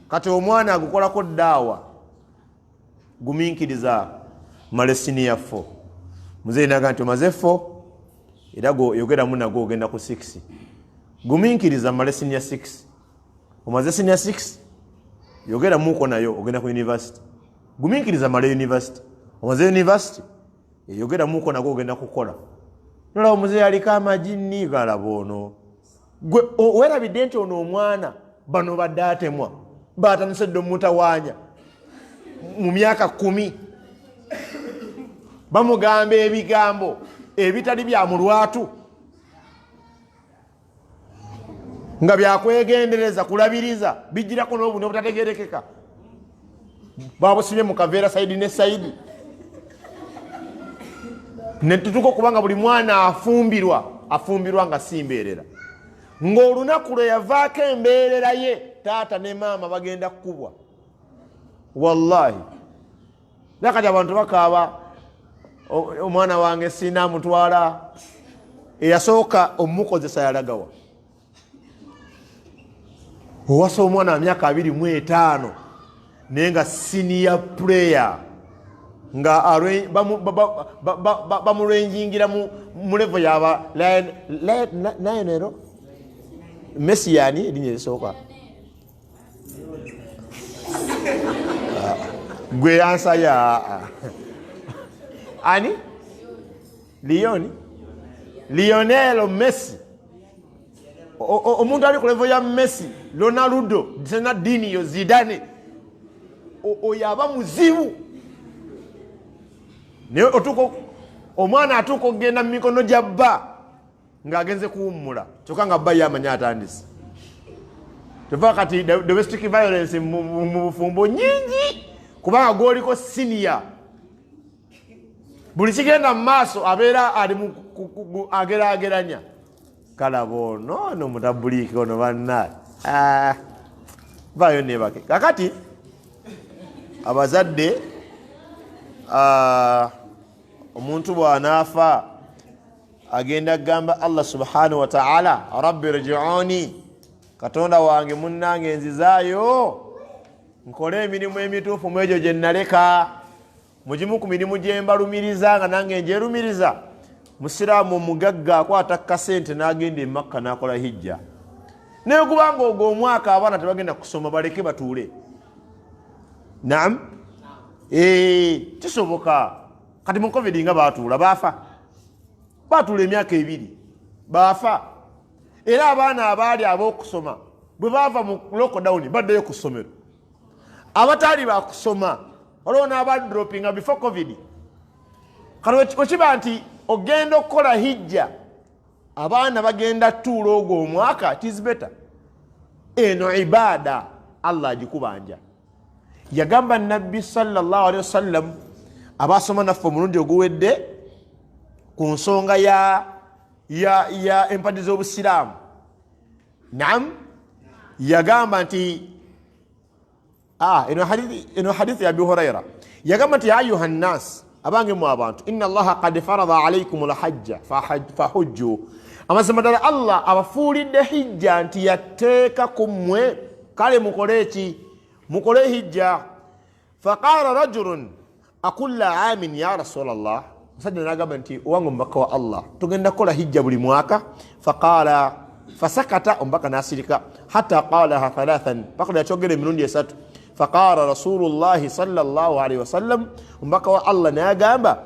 Kati omwana agukolako ddaawa, guminkiriza male senior 4. Muzeeyi naga nti omaze 4, era yogeramu nagwo ogenda ku 6, guminkiriza male senior 6. Omaze senior 6, yogeramuko nayo ogenda ku university, guminkiriza male university. Omaze university, yogeramuko nagwo ogenda kukola. Nolaba omuzeeyi aliko amajinni galaba ono gwe werabidde nti ono omwana bano badde atemwa, batandise dde omutawaanya mu myaka 10, bamugamba ebigambo ebitali bya mulwatu nga byakwegendereza kulabiriza, bijirako n'obuni obutategerekeka, babusibye mu kaveera side ne side. Netutuka okubanga buli mwana afumbirwa, afumbirwa nga si mbeerera, ng'olunaku lwe yavaako embeerera ye, taata ne maama bagenda kukubwa. Wallahi, nakati abantu bakaaba, omwana wange siina amutwala. Eyasooka omukozesa yalagawa? Owasa omwana wa myaka 25 naye nga senior player, nga bamurenjingira mu level yaba Lionel Messi. Yani erinnya erisooka gwe yansaya ani? Lionel Messi. Omuntu ali ku level ya Messi, Ronaldo, Ronaldinho, Zidane, oyo aba muzibu. Naye omwana atuuka okugenda mu mikono gya bba ng'agenze kuwummula, kyokka nga bba ye amanyi atandise. Kyova kati domestic violence mu bufumbo nyingi, kubanga gwoliko senior, buli kigenda mu maaso abeera ali ageraageranya. Kalaba ono ono mutabuliiki ono banna vaayo nebake. Kakati abazadde, omuntu bw'anaafa agenda kugamba Allah subhanahu wa ta'ala, rabbi rji'uni, Katonda wange munnange nzizaayo nkole emirimu emituufu mu egyo gye naleka. Mugimu ku mirimu gye mbalumiriza nga nange njerumiriza, musiraamu omugagga akwata kasente n'agenda e Makka n'akola hijja. Naye kubanga ogwo omwaka abaana tebagenda kusoma, baleke batuule. Naam, kisoboka. Kati mu COVID nga batuula baafa, batuula emyaka 2 baafa. Era abaana abaali ab'okusoma bwe baava mu lockdown baddeyo ku ssomero. Abataali bakusoma waliwo n'abadropinga before COVID. Kati wekiba nti ogenda okukola hijja, abaana bagenda tuula ogwo omwaka, it is better. Eno ibaada Allah agikubanja. Yagamba Nabbi sallallahu alaihi wasallam, abasoma naffe omulundi oguwedde ku nsonga ya empadi z'obusiraamu. Naam, yagamba nti eno hadithi ya Abi Huraira, yagamba nti ayuha nnas, abange mu abantu, inna Allaha qad farada alaikum lhajja fahujju. Amazima ddala Allah abafuulidde hijja nti yateeka ku mmwe, kale mukole eki? Mukole hijja. Faqala rajulun akulla amin ya Rasulallah, musajja nagamba nti owange omubaka wa Allah, tugenda kukola hijja buli mwaka? Faqala fasakata, omubaka nasirika, hatta qalaha thalathan, paka yakyogera emirundi 3. Faqala Rasulullahi sallallahu alaihi wasallam, omubaka wa Allah nagamba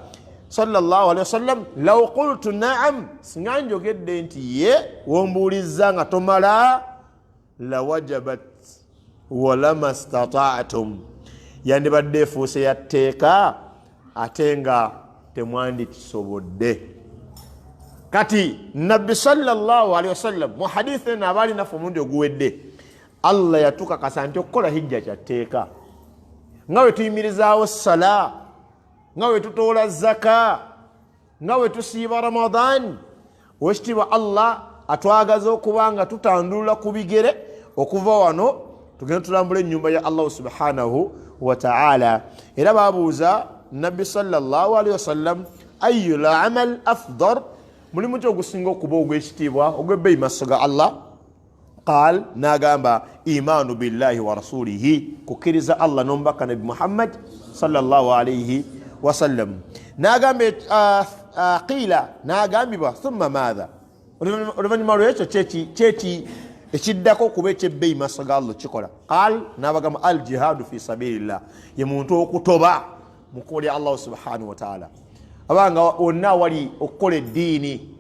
sallallahu alaihi wasallam, law qultu naam, singa njogedde nti ye wombuulizza nga tomala, lawajabat walama stata'tum, yandibadde efuuse yatteeka ate nga temwandikisobodde. Kati Nabbi sallallahu alaihi wasallam mu hadithi eno abaali naffe omulundi oguwedde, Allah yatukakasa nti okukola hijja kyatteeka, nga we tuyimirizaawo sala, nga we tutoola zaka, nga we tusiiba Ramadan. Owekitiibwa Allah atwagaza okuba nga tutandulula ku bigere okuva wano tugenda tulambula ennyumba ya Allah subhanahu wa ta'ala. Era babuuza Nabbi sallallahu alaihi wasallam, ayyul amal afdar, mulimu ki ogusinga okuba ogw'ekitiibwa ogw'ebbeeyi maaso ga Allah? Qal, n'agamba imanu billahi wa rasulihi, kukkiriza Allah n'omubaka Nabi Muhammad sallallahu alaihi wasallam. N'agamba qila, n'agambibwa thumma maatha, oluvannyuma lwekyo kyeki ekiddako okuba ekyebbeeyi maaso ga Allah kikola? Qal, n'abagamba al jihadu fi sabilillah, ye muntu okutoba mu kkubo lya Allah subhanahu wa ta'ala. Abanga wonna wali okukola eddiini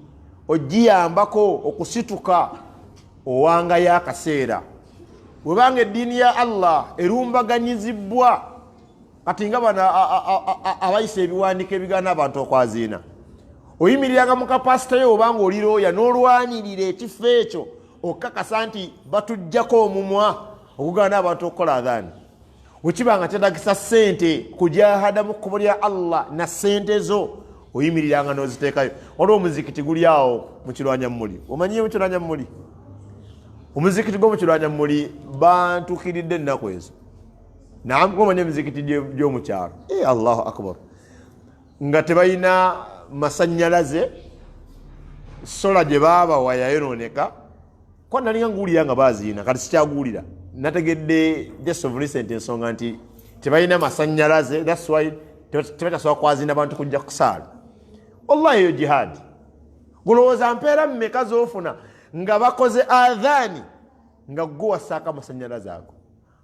ogiyambako okusituka owangayo akaseera, webanga eddiini ya Allah erumbaganyizibwa. Kati nga bano abayisa ebiwandiiko ebigaana abantu okwaziina, oyimiriranga mu kapasite yo obanga oli looya n'olwanirira ekifo ekyo okukakasa nti batuggyako omumwa okugaana abantu okukola adhaani. Wekiba nga kyetagisa ssente kujahada mu kkubo lya Allah na ssente zo oyimiriranga n'oziteekayo. Waliwo omuzikiti guli awo mu Kirwanyammuli, omanyiye mu Kirwanyammuli? Omuzikiti gw'omu Kirwanyammuli bantukiridde ennaku ezo. Naam, omanyi emizikiti gy'omukyalo? Allahu akbar, nga tebalina masanyalaze, sola gye baabawa yayonooneka. Kwa nalinga nguwulira nga baziina, kati sikyaguwulira. Nategedde just of recent ensonga nti tebalina masanyalaze, that's why tebakyasobola kwazina bantu kujja kusaala. Wallahi eyo jihadi. Gulowooza mpeera mmeka z'ofuna nga bakoze adhaani nga gwe wassaako amasanyalaze ago?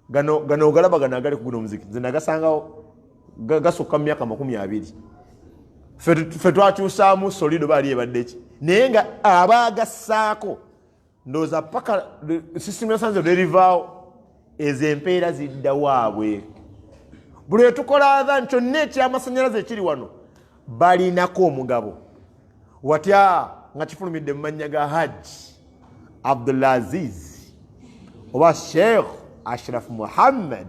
Gano ogalaba gano agali ku guno omuziki, nze nagasangawo gasukka mu myaka 20. Ffe twakyusaamu solido baali ebadde ki, naye nga abaagassaako ndowooza paka sisitimu yasanze lwerivaawo, ezo empeera zidda waabwe. Buli lwe tukola adhan kyonna ekyamasanyalaze ekiri wano, Balinako omugabo watya nga kifulumidde mu mannya ga Hajji Abdulaziz oba Sheikh Ashraf Muhammad.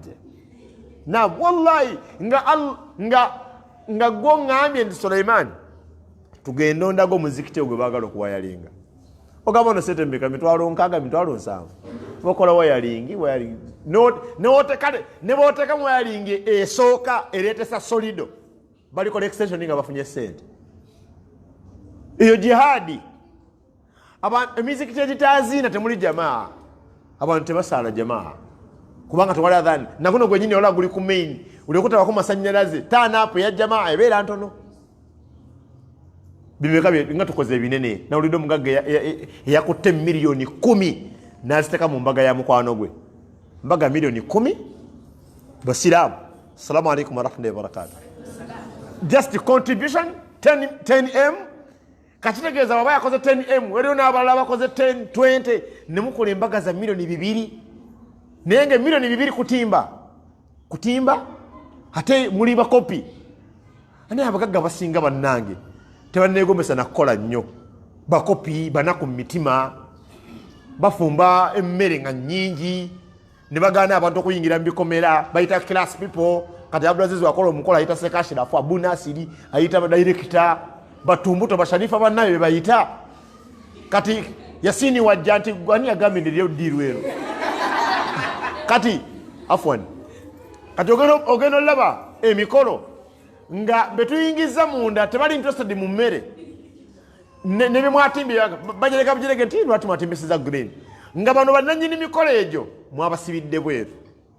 Nam, wallahi nga gwo ŋŋambye nti Suleiman, tugende ondaga omuzikiti ogwe baagala okuwayalinga. Ogamba ono sente meka? 60,000, 70,000. Bakola wiring, wiring kale ne bootekamu wiring esooka ereetesa solido, balikola extension nga bafunye sente. Eyo jihadi. Emizikiti egitaziina temuli jamaa, abantu tebasaala jamaa kubanga tewali adhani. Naguno gwenyini ola guli ku main, uliokutabako masanyalaze, taanaapu eya jamaa ebeera ntono. Bimeka nga tukoze ebinene? Nawulidde omugagga eyakutte 10 miliyoni naziteka mu mbaga ya mukwano gwe. Mbaga 10 miliyoni, basiraamu. Assalamu alaikum warahmatullahi wabarakatu. Just contribution 10, 10M. Kakitegeeza waba yakoze 10M, waliwo n'abalala bakoze 10, 20, nemukola embaga za 2 miliyoni. Naye nga 2 miliyoni kutimba kutimba, ate muli bakopi. Naye abagagga basinga bannange tebanegombesa nakukola nnyo, bakopi, banaku mu mitima. Bafumba emmere nga nnyingi ne bagaana abantu okuyingira mu bikomera, bayita class people. Kati Abdulaziz wakola omukolo ayita Sekashirafu, Abu Nasiri, ayita badirekita batumbuto, basharifa bannaye be bayita. Kati Yasini wajja nti ani yagambye ndiryo ddiiru ero? Kati afwan, kati ogenda olaba emikolo nga betuyingiza munda tebali interested mu mmere nebimwatimbye bajereka bujereke nti lwaki mwatimbisiza green, nga bano bannanyini mikolo egyo mwabasibidde bweru.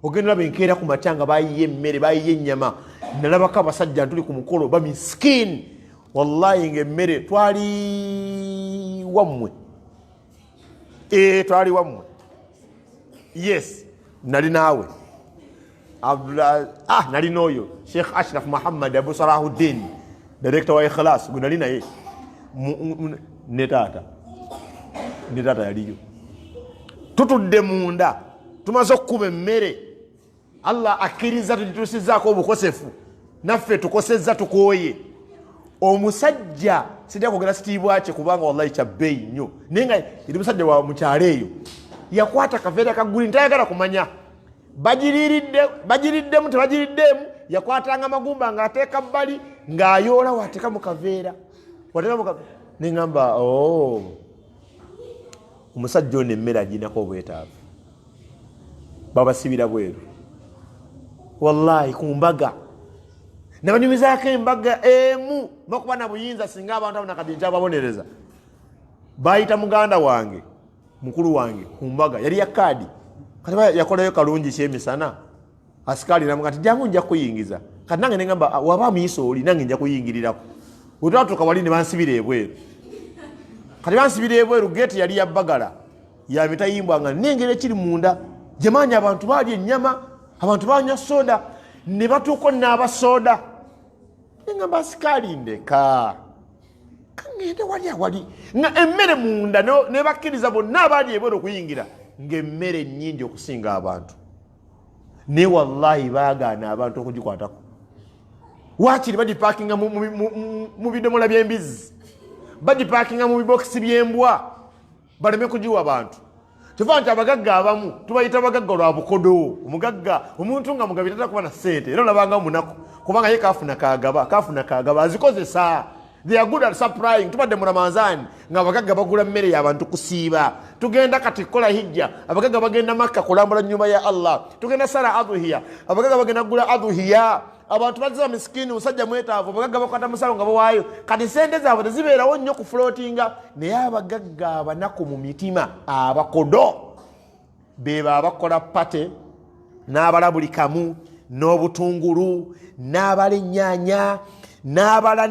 Ogenda olaba enkeera ku makya nga bayiye emmere, bayiye ennyama. Nalabako abasajja ntuli ku mukolo bamiskin, wallahi, nga emmere twali wammwe. Twali wammwe, yes, nali naawe. Nali n'oyo Sheikh Ashraf Muhammad Abu Salahuddin, director wa Ikhlas, gwe nali naye ne taata, ne taata yaliyo. Tutudde munda, tumaze okukuba emmere, Allah akkiriza tugituusizaako obukosefu, naffe tukosezza, tukooye. Omusajja sijja kwogera kitiibwa kye kubanga wallahi kya bbeeyi nnyo, naye nga eri musajja wa mukyalo eyo, yakwata kaveera ka green, tayagala kumanya bagiriddemu tebagiriddeemu. Yakwatanga amagumba ng'ateeka bbali, ng'ayoola wateeka mu kaveera, wateeka mu kaveera. Neŋŋamba, oh, omusajja ono emmere aginako obwetaavu, babasibira bweru. Wallahi, ku mbaga nabanyumizaako embaga emu, bakuba na buyinza singa abantu abo nakati nkyababonereza. Bayita muganda wange, mukulu wange, ku mbaga yali ya kaadi. Kati yakolayo kalungi kyemisana, asikaali namuga nti jangu nja kuyingiza. Kati nange negamba, "Ah, waba amuyisa oli nange nja kuyingirirako." Wetwatuuka wali ne bansibira ebweru. Kati bansibira ebweru, geeti yali ya bagala ya mitayimbwa, nga nengeri ekiri munda. Jemaanyi, abantu baalya ennyama, abantu banywa soda, ne batuuko naaba soda. Neŋamba asikaali, ndeka kaŋŋende wali awali nga emmere munda. Ne bakkiriza bonna abaali ebweru okuyingira, ng'emmere nnyingi okusinga abantu, naye wallahi baagaana abantu okugikwatako. Wakiri bagipakinga mu bidomola by'embizzi, bagipakinga mu bibokisi by'embwa, baleme kugiwa bantu. Kiva nti abagagga abamu tubayita bagagga lwa bukodo. Omugagga, omuntu nga mugabi tatera kuba na ssente, era olabanga munaku kubanga ye kafuna kagaba, kafuna kagaba, azikozesa. They are good at supplying. Tubadde mu Ramanzani nga abagagga bagula mmere y'abantu kusiiba. Tugenda kati kukola hijja, abagagga bagenda Makka kulambula nyumba ya Allah. Tugenda sala adhuhiya, abagagga bagenda kugula adhuhiya. Abantu bazza misikini, musajja mwetaavu, abagagga bakwata musawo nga bawaayo. Kati sente zaabwe tezibeerawo nnyo ku floatinga. Naye abagagga abanaku mu mitima, abakodo, beba abakola party n'abala buli kamu n'obutungulu n'abala ennyaanya n'abala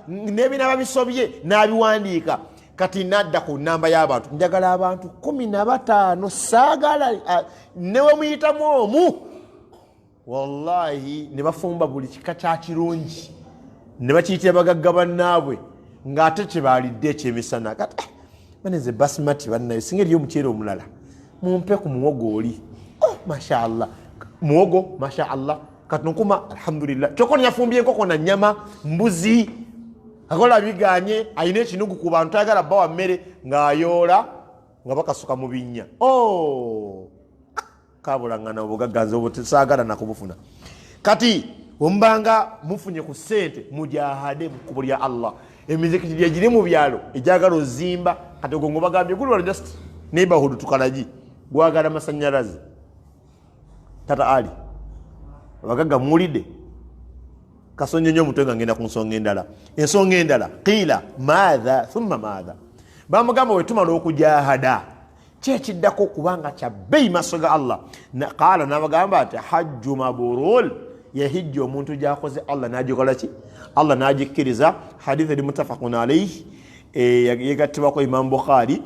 n'ebinaba bisobye n'abiwandiika. Kati nadda ku namba y'abantu, njagala abantu 15, saagala newe muyitamu omu. Wallahi, ne bafumba buli kika kya kirungi ne bakiyitira bagagga bannaabwe, ng'ate kyebalidde ekyemisana. Kati baneze basimati bannaye, singa eriyo omuceere omulala, mumpe ku muwogo oli. Oh, mashallah, muwogo, mashallah. Katunkuma alhamdulillah kyokka yafumbye enkoko na nnyama mbuzi akola biganye alina ekinugu ku bantu tayagala bbawa mmere ng'ayoola nga bakasuka mu binnya. Oh! Kabulangana obugagga nze obusaagala nakubufuna. Kati wemubanga mufunye ku ssente mujahade mu kkubo lya Allah. Emizikiti gyegiri mu byalo egyagala ozimba kati ogwo ngobagambye guli wano just neighborhood tukalagi gwagala masanyalaze. Tata Ali abagagga muwulidde kasonye nnyo omutwe nga ngenda ku nsonga endala. Ensonga endala qiila maatha thumma maatha, bamugamba wetumala okujahada kyekiddako okubanga kya bbeeyi maaso ga Allah. Qaala nabagamba nti hajju maburul, yehijja omuntu gyakoze Allah nagikola ki? Allah nagikkiriza. Hadith eri mutafakun alaihi, yegattibwako Imam Bukhari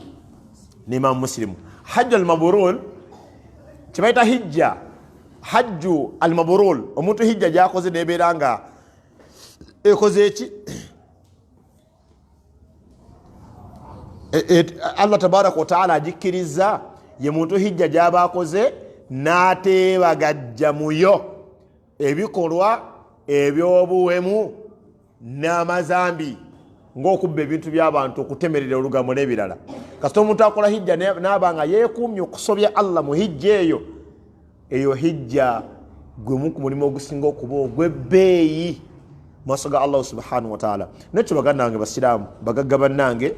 ne Imam Muslim. Hajju almaburul kyebayita hijja hajju almaburul, omuntu hijja gyakoze nebeera nga ekoze eki Allah tabaraka wataala agikkiriza, ye muntu hijja gyaba akoze n'ateebagajja muyo ebikolwa ebyobuwemu n'amazambi ng'okubba ebintu by'abantu, okutemerera olugambo n'ebirala. Kasita omuntu akola hijja n'aba nga yeekuumye okusobya Allah mu hijja eyo, eyo hijja gwemu ku mulimu ogusinga okuba ogw'ebbeeyi maaso ga Allah subhanahu wataala. Nekyo baganda bange basiraamu, bagagga bannange,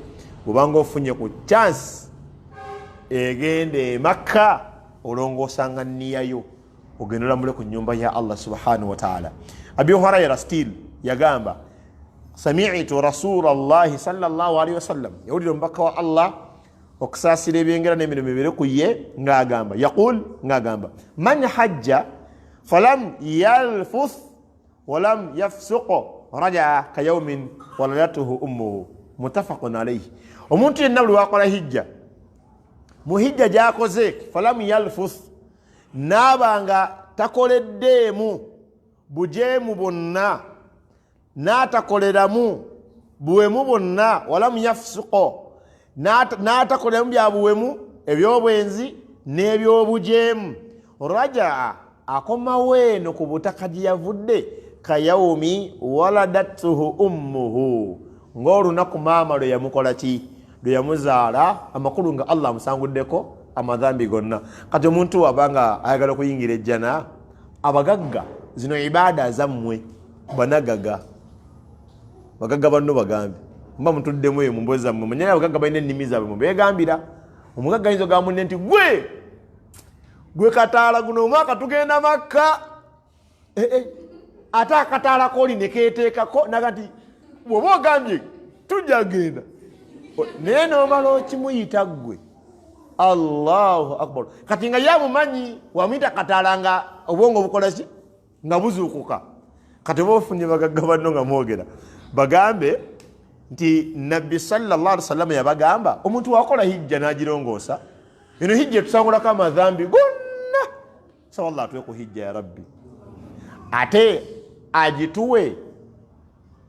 bwobanga ofunye ku chance egenda e Makka olongoosanga nniyayo ogenda olamule ku nyumba ya Allah subhanahu wataala. Abi Hurayra still yagamba samitu rasula llahi sallallahu alaihi wasallam, yawulira omubaka wa Allah okusaasira ebyengera n'emirimu ebiri ku ye ng'agamba, yaqul ng'agamba man hajja falam yalfuth walam yafsuq rajaa kayaumin waladatuhu ummuhu, mutafaqun alaihi. Omuntu yenna buli wakola hijja, mu hijja gyakoze falam yalfuth, naaba nga takoleddeemu bujeemu bwonna, n'atakoleramu buwemu bwonna, walam yafsuko, n'atakoleramu bya buwemu ebyobwenzi n'ebyobujeemu, rajaa akomawo eno ku butaka gye yavudde kayaumi waladattuhu ummuhu, ng'olunaku maama lwe yamukola ki, lwe yamuzaala. Amakulu nga Allah amusanguddeko amadhambi gonna. Kati omuntu wabanga ayagala okuyingira ejjana, abagagga zino ibaada zammwe banagaga bagagga banno bagambe mba mutuddemu eyo mu mboozi zammwe, manyani abagagga balina ennimi zaabwe mubegambira. Omugagga ayinza ogamba munne nti gwe gwe kataala guno omwaka tugenda Makka, ate akataala kooli ne keeteekako naga nti bw'oba ogambye tujja genda, naye n'omala okimuyita ggwe. Allahu akbar. Kati nga yamumanyi wamuyita kataala nga obwongo bukola ki, nga buzuukuka. Kati oba ofunye bagagga banno nga mwogera, bagambe nti Nabbi sallallahu alaihi wasallam yabagamba omuntu wakola hijja n'agirongoosa, eno hijja etusangulako amadhambi gonna, saba Allah atuwe ku hijja ya Rabbi, ate agituwe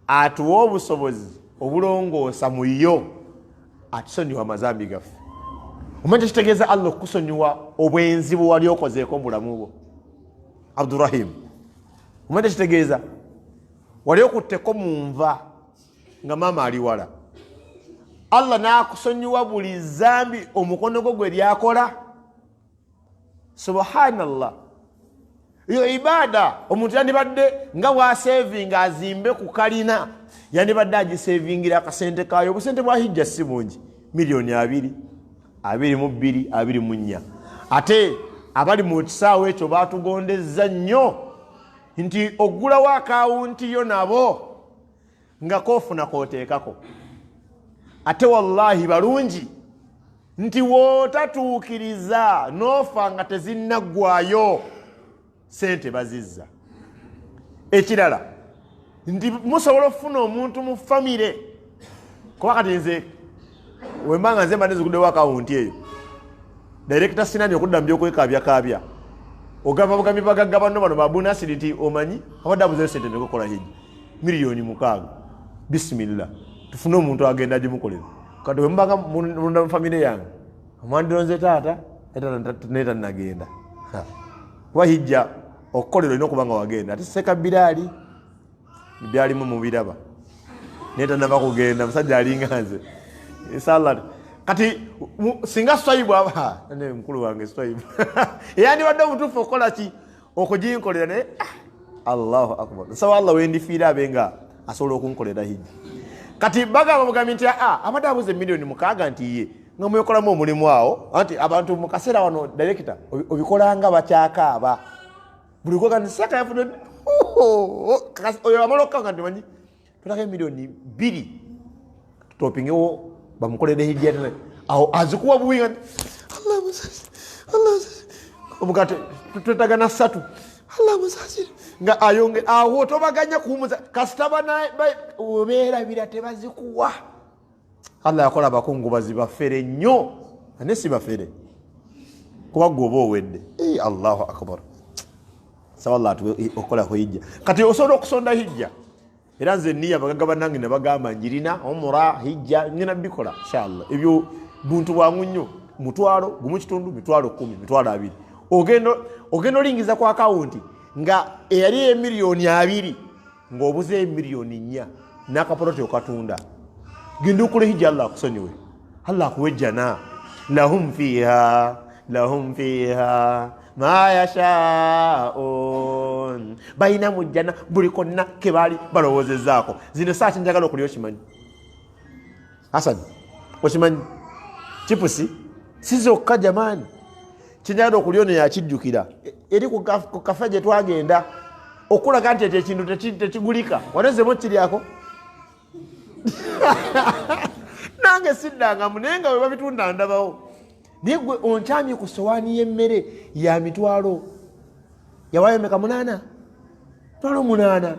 atuwe obusobozi obulongoosa mu yo, atusonyiwa amazambi gaffe. Omanyi tekitegeeza Allah okukusonyiwa obwenzi bwe wali okozeeko mu bulamu bwo, Abdurahim? Omanyi tekitegeeza wali okutteko mu nva nga maama ali wala, Allah n'akusonyiwa buli zambi omukono gwo gwe lyakola. Subhanallah, eyo ibaada omuntu yandibadde nga bwasevinga azimbe ku kalina, yandibadde agisevingira akasente kaayo. Obusente bwa hijja si bungi, 22,000,000, 24, 24. Ate abali mu kisaawe ekyo batugondezza nnyo nti oggulawo akawunti yo nabo nga koofuna kooteekako. Ate wallahi balungi nti wootatuukiriza n'ofa nga tezinnaggwayo sente bazizza. Ekirala nti musobola okufuna omuntu mu famire, kuba kati nze wemba nga nze mbadde nziguddewo akawunti eyo, direkita sinani okudda mu byokwekabyakabya, ogamba bugambi bagagga banno bano babunasiri nti omanyi abadde abuzeyo sente nekokola hijja 6,000,000, bisimillah tufune omuntu agenda agimukolera. Kati wemubanga munda mu famire yange omwandironze taata naye tannagenda, kuba hijja Okukolera olina okuba nga wagenda. Ate Seka Biraali byalimu mubiraba, naye tanaba kugenda, musajja alinga nze. Inshallah kati singa Swaibu aba mukulu wange Swaibu eyandibadde omutuufu okukola ki, okuginkolera, naye Allahu akbar, nsaba Allah wendifiira abe nga asobola okunkolera hijja. Kati bagamba mugambi nti abadde abuze 6 millioni nti ye nga mwekolamu omulimu awo, anti abantu mu kaseera wano director obikolanga bakyakaaba buli gwoga nti Seka yafudde, oyo amala okukanga nti manyi tulako 2 miliyoni tutopingewo bamukolere hijja, awo azikuwa buwi nga Allah musasire, Allah musasire, omugate twetagana 3, Allah musasire, nga ayonge awo tobaganya kuwumuza kasita obeerabira tebazikuwa. Allah yakola abakungubazi bafere nnyo, ane si bafere kuba gwe oba owedde. Allahu akbar, saba Allah atuwe okukola ku hijja. Kati osobola okusonda hijja, era nze niya abagagga bannange ne bagamba njirina umura, hijja ngina bikola inshallah. Ebyo buntu bwangu nnyo, 1.5 miliyoni, 10 000, 20 000, ogenda olingiza ku akawunti nga eyali 20 miliyoni ng'obuze 4 miliyoni n'akapoloti okatunda. Genda okola hijja, Allah akusonyiwe, Allah akuwe jjana. Lahum fiha, lahum fiha ma yashaun, balina mu jjana buli konna kebaali balowoozezaako. Zino saa kyenjagala okulya okimanyi, Hasan, okimanyi chipusi si zokka jamaani, kyenjagala okulya ono yakijjukira eri ku kafe gye twagenda okulaga nti ekyo ekintu tekigulika. Wanezemu kiryako nange siddangamu, naye nga bwe babitunda ndabawo. Naye gwe onkyamye ku sowaani y'emmere ya mitwalo yawayo meka? Munaana, 8 000.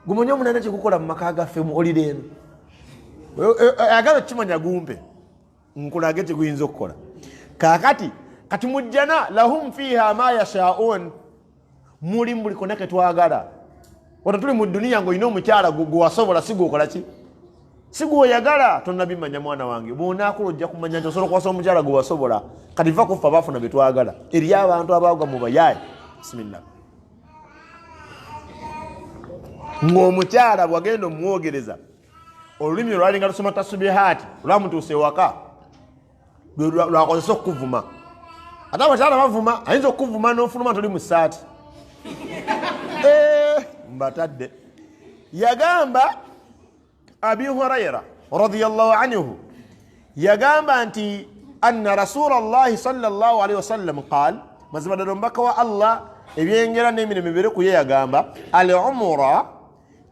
Gumanyi omunaana kyekukola mu maka gaffe mu olire eno? Ayagala okukimanya gumpe nkulage kyeguyinza okukola. Kakati kati mujjana lahum fiha ma yashaun, mulimu buli konna ketwagala. Wano tuli mu duniya ngaolina omukyala gwewasobola, si gwokola ki, si gwoyagala. Tonabimanya mwana wange, bwonaakula ojja kumanya nti osobola okuwasa omukyala gwe wasobola. Kati va kuffe abafuna betwagala, eri abantu abagwa mu bayaye. Bisimillah, ng'omukyala bwagenda omwogereza olulimi olwalinga lusoma tasubihaati lwamutuusa ewaka lwakozesa okukuvuma. Ate abakyala bavuma, ayinza okukuvuma nofuluma toli mu saati. Mbatadde. Yagamba Abi Hurayra radiallahu anhu, yagamba nti anna rasula llahi salllah alaihi wasallam qal, mazima ddala omubaka wa Allah ebyengera n'emirimu bibere kuye yagamba, al umura,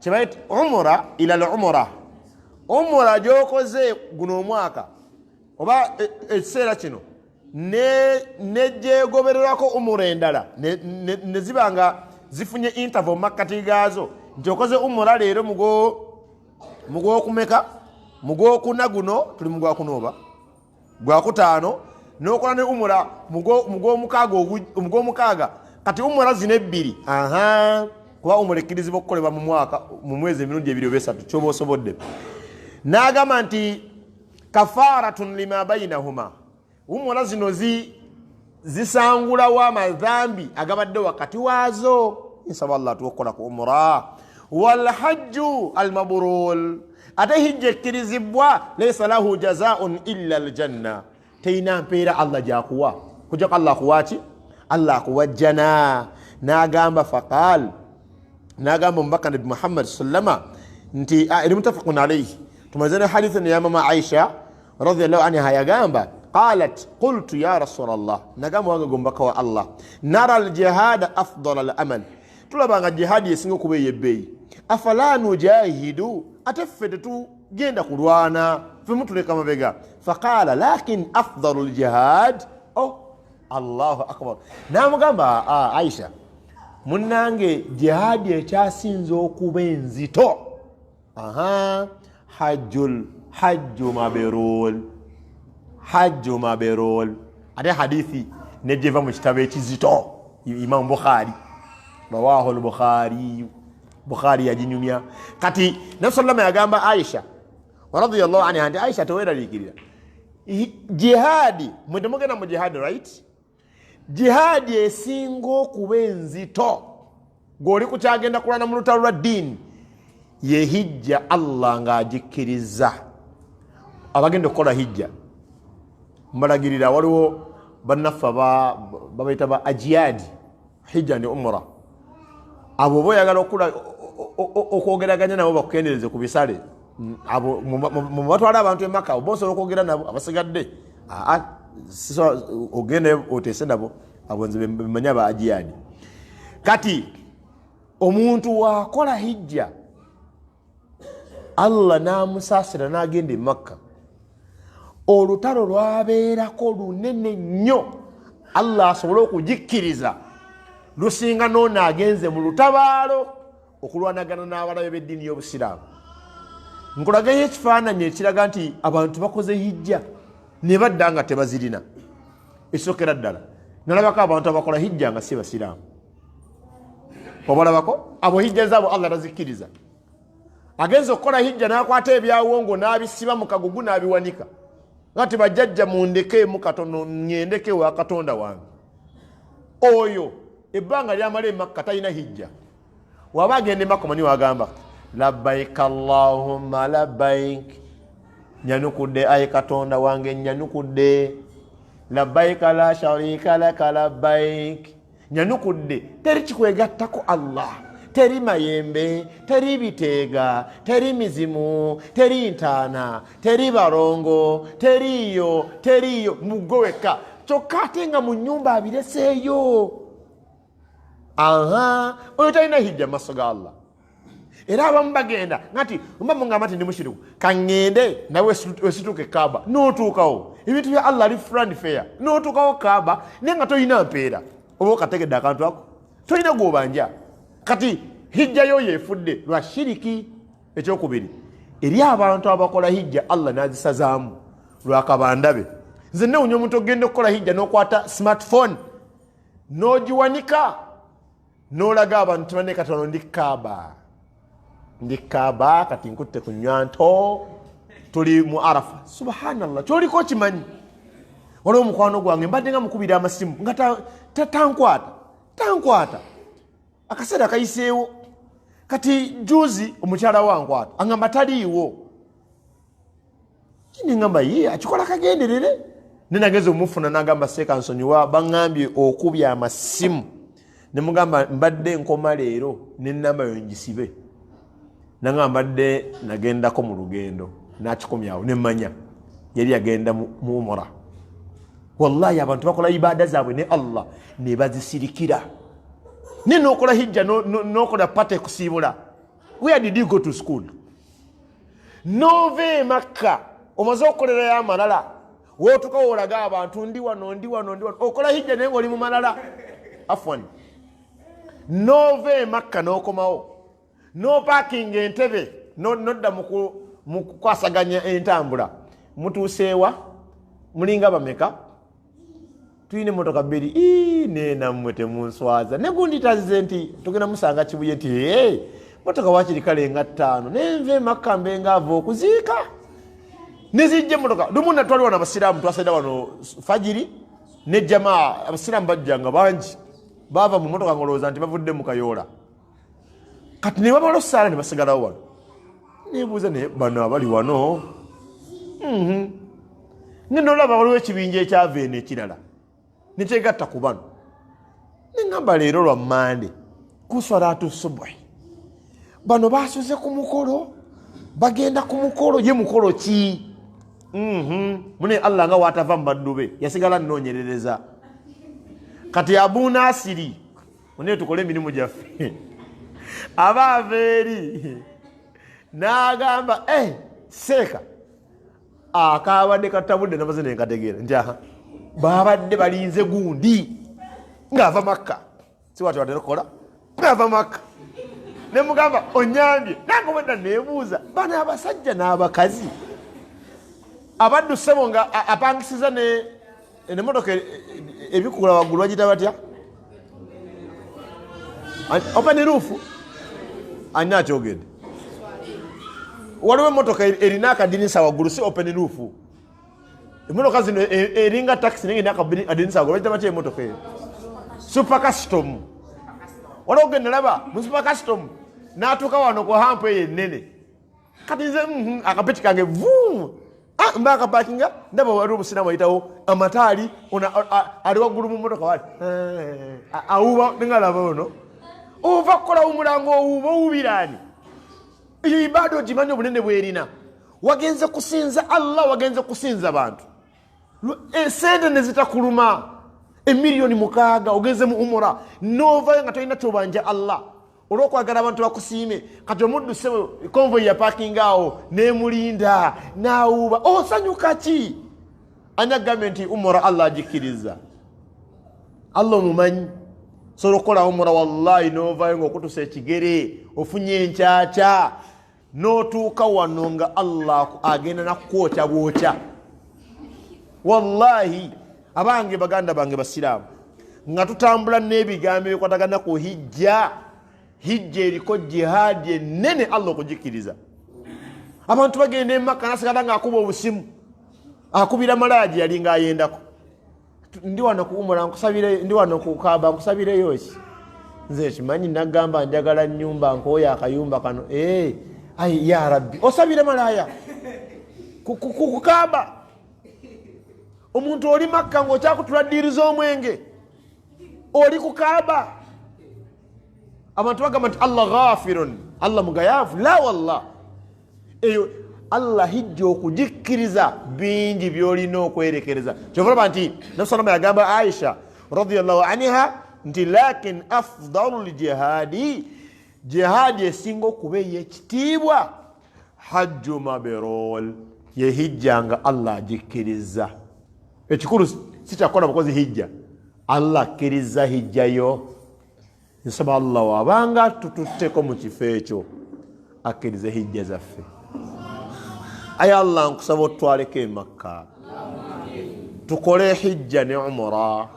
kyebayita umura ila al umura, umura gyokoze guno omwaka oba ekiseera kino negyegobererako umura endala ne ziba nga zifunye interval mu makkati gaazo, nti okoze umura leero mugwokumeka, mugwokuna, guno tuli mugwakuna oba gwakutaano, nokola ne umura mugwomukaaga. Kati umura zino ebbiri, aha, kuba umura ekkirizibwa okukolebwa mu mwaka mu mwezi emirundi ebiri oba esatu kyoba osobodde. N'agamba nti kafaratun lima bainahuma, umura zino zisangulawo amadhambi agabadde wakati waazo. Nsaba Allah atuwe okukola ku umura. Walhajju almabrul, ate hijja ekkirizibwa, laisa lahu jazaun illa aljanna, terina mpeera Allah gyakuwa kujjako Allah akuwaki, Allah akuwa jjana. N'agamba faqal, n'agamba omubaka Nabi Muhammad sallama nti eri mutafaqun alaihi. Tumaze ne hadithi neya mama Aisha radiallahu anha, yagamba qalat qultu ya rasul Allah, nagamba wange gomubaka wa Allah, nara aljihada afdal al amal, tulaba nga jihadi esinga okuba eyebbeeyi, afala nujahidu, ate ffe tetugenda kulwana, ffe mutuleka mabega? Faqala lakin afdalu ljihad, oh, Allahu akbar, namugamba Aisha munange, jihadi ekyasinza okuba enzito, aha, hajjul hajju maberul, hajju maberul. Ate hadithi nejeva mu kitabo ekizito, Imamu Bukhari, rawahu lbukhariyu, Bukhari yaginyumya. Kati Nabi sallama yagamba Aisha radiallahu anha nti Aisha teweraliikirira, jihadi, mwe temugenda mu jihadi, right? Jihadi esinga okuba enzito. Gw'oli kukyagenda kulwana mu lutalo lwa ddiini, ye hijja Allah ng'agikkiriza. Abagenda okukola hijja mbalagirira, waliwo bannaffe babayita ba ajiyadi hijja ne umura. Abo oba oyagala okwogeraganya nabo bakukendereze ku bisale, abo mubatwala abantu emaka, oba osobola okwogera nabo. Abasigadde ogenda oteese nabo. Abo nze bemanya ba ajiyadi. Kati omuntu wakola hijja, Allah n'amusaasira n'agenda e Makka, olutalo lwabeerako lunene nnyo Allah asobole okugikkiriza, lusinga noono agenze mu lutabaalo okulwanagana n'abalabe b'eddiini y'Obusiraamu. Nkulagayo ekifaananyi ekiraga nti abantu bakoze hijja ne badda nga tebazirina. Ekisookera ddala, nalabako abantu abakola hijja nga si basiraamu. Obalabako abo hijja zaabo Allah tazikkiriza. Agenza okukola hijja n'akwata ebyawongo n'abisiba mu kagugu n'abiwanika nga ti bajjajja mundekeemu katono ŋŋendeko ewa Katonda wange. Oyo ebbanga lyamala emakka talina hijja. Waba agenda emakka omanyi wagamba labbaik allahumma labbaik, nyanukudde ayi Katonda wange nyanukudde, labbaika la sharika laka labbaik, nyanukudde, teri kikwegattako Allah, teri mayembe, teri biteega, teri mizimu, teri ntaana, teri balongo, teriiyo teriiyo, mugwe wekka. Kyokka ate nga mu nyumba abireseeyo. Aha, oyo talina hijja mu maaso ga Allah. Era abamu bagenda nga nti mba mungamba nti ndi mushiriku, kaŋŋende nawe wesituuka ekaaba n'otuukawo. Ebintu bya Allah ali free and fair, n'otuukawo kaaba naye nga tolina mpeera, oba okategedde akantu ako, tolina gw'obanja. Kati hijja yo yefudde lwa shiriki. Ekyokubiri, eri abantu abakola hijja Allah n'azisazaamu lwakabandabe. Nze newunya omuntu ogenda okukola hijja n'okwata smartphone n'ogiwanika n'olaga abantu tibane katono ndi kaaba, ndi kaaba, kati nkutte ku nywanto, tuli mu Arafa. Subhanallah, kyoliko okimanyi. Waliwo omukwano gwange mbadde nga mukubira amasimu nga tankwata tankwata, akaseera kayiseewo. Kati juzi omukyala wankwata angamba taliiwo, nengamba ye akikola kagenderere. Nenageza omufuna nagamba seeka nsonyiwa, baŋambye okubya amasimu. Nemugamba mbadde nkoma leero nenamba yo ngisibe, nanga mbadde nagendako mu lugendo nakikomyawo, nemanya yali yagenda mu umura. Wallahi abantu bakola ibaada zaabwe ne Allah ne bazisirikira, ne nokola hijja nokola pata ekusiibula. Where did you go to school? Nova e Makka omaze okukolerayo amalala, wotuka wolaga abantu ndi wano ndi wano ndi wano, okola hijja naye ngaoli mu malala. Afwan, nova e Makka nokomawo nopakinga entebe nodda mu kukwasaganya entambula. Mutuuseewa mulinga bameka? Tulina emotoka bbiri. Nenammwe temunswaza, negundi tazze nti tugenda musanga Kibuye nti hey, motoka wakiri kale nga ttaano nenva emakka mbe nga ava okuziika nezijja emotoka. Lumu natwali wano abasiraamu, twasaida wano fajiri ne jamaa, abasiraamu bajja nga bangi, baava mu motoka ngolowooza nti bavudde mu kayoola. Kati ne bamala osaala ne basigalawo wano, nebuuza naye bano abali wano, ngenda olaba waliwo ekibinja ekyava eno ekirala nekyegatta ku bano. Neŋamba leero lwa Mande ku swalatu subuhi bano basuze ku mukolo, bagenda ku mukolo. Ye mukolo ki? Mune Allah nga watava mu baddu be yasigala nnoonyerereza. Kati Abu Nasiri mune tukole emirimu gyaffe, aba ava eri n'agamba seeka akabadde katabudde, namaze nenkategeera nti aha babadde balinze gundi ng'ava Makka, si wati watera okukola ng'ava Makka. Nemugamba onyambye nange obwedda nebuuza bano abasajja n'abakazi abaddu ssebo nga apangisiza nemotoka ebikula waggulu bagita batya, open roof, ani akyogedde? Waliwo emotoka erina akadinisa waggulu, si open roof. Emotoka zino eringa taxi naye erina akadinisa waggulu, bagita batya emotoka eyo? Super Custom. Waliwo gwe nalaba mu super custom n'atuuka wano ku hampu eyo ennene. Kati nze akapeti kange vum, mba akapakinga, ndaba waliwo omusiraamu ayitawo amataali, ono ali waggulu mu mmotoka wali awuuba, nengalaba ono ova kukola omulango owuuba owuubiraani. Eyo ibaada ogimanyi obunene bwerina. Wagenze kusinza Allah, wagenze kusinza bantu. Esente nezitakuluma emiliyoni 6 ogenze mu umura novayo nga tolina kyobanja Allah olwokwagala abantu bakusiime. Kati omuddu sebo konvoyi yapakinga awo nemulinda nawuuba, osanyuka ki? Ani agambye nti umura Allah agikkiriza? Allah omumanyi. Sobola okukola umura wallahi novayo ngaokutusa ekigere ofunye enkyakya notuuka wano nga Allah agenda nakukwokya bwokya. Wallahi abange baganda bange basiraamu, nga tutambula n'ebigambo ebikwatagana ku hijja. Hijja eriko jihaadi ennene Allah okugikkiriza. Abantu bagenda e Makka nasigala ng'akuba obusimu, akubira malaya gye yali ng'ayendako. Ndi wano ku umura nkusabire, ndi wano ku Kaaba nkusabireyo ki? Nze kimanyi nagamba njagala nnyumba, nkooya akayumba kano. Ai ya Rabbi, osabire malaya ku Kaaba. Omuntu oli Makka ng'okyakutula ddiiri z'omwenge, oli ku Kaaba. Abantu bagamba nti Allah ghafirun, Allah mugayaavu. La wallah, eyo Allah hijja okugikkiriza bingi by'olina okwerekereza. Kyova olaba nti Nabi salama yagamba Aisha radiyallahu anha nti lakin afdalu ljihadi, jihaadi esinga okuba ey'ekitiibwa hajju mabrur, ye hijja nga Allah agikkiriza. Ekikulu si kyakukola bukozi hijja, Allah akkiriza hijja yo. Nsaba Allah wabanga tututteko mu kifo ekyo akkirize hijja zaffe. Ayi Allah, nkusaba otutwaleko e Makka tukole hijja ne umura.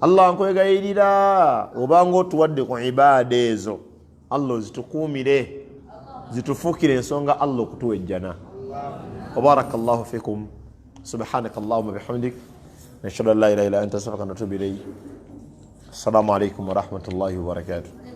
Allah nkwegayirira obanga otuwadde ku ibaada ezo, Allah ozitukuumire zitufuukire ensonga Allah okutuwa ejjana. Wabaraka llahu fikum, subhanaka allahuma bihamdik, nashhadu an la ilaha illa anta astaghfiruka wa atubu ilayk. Assalamu alaikum warahmatullahi wabarakatuh.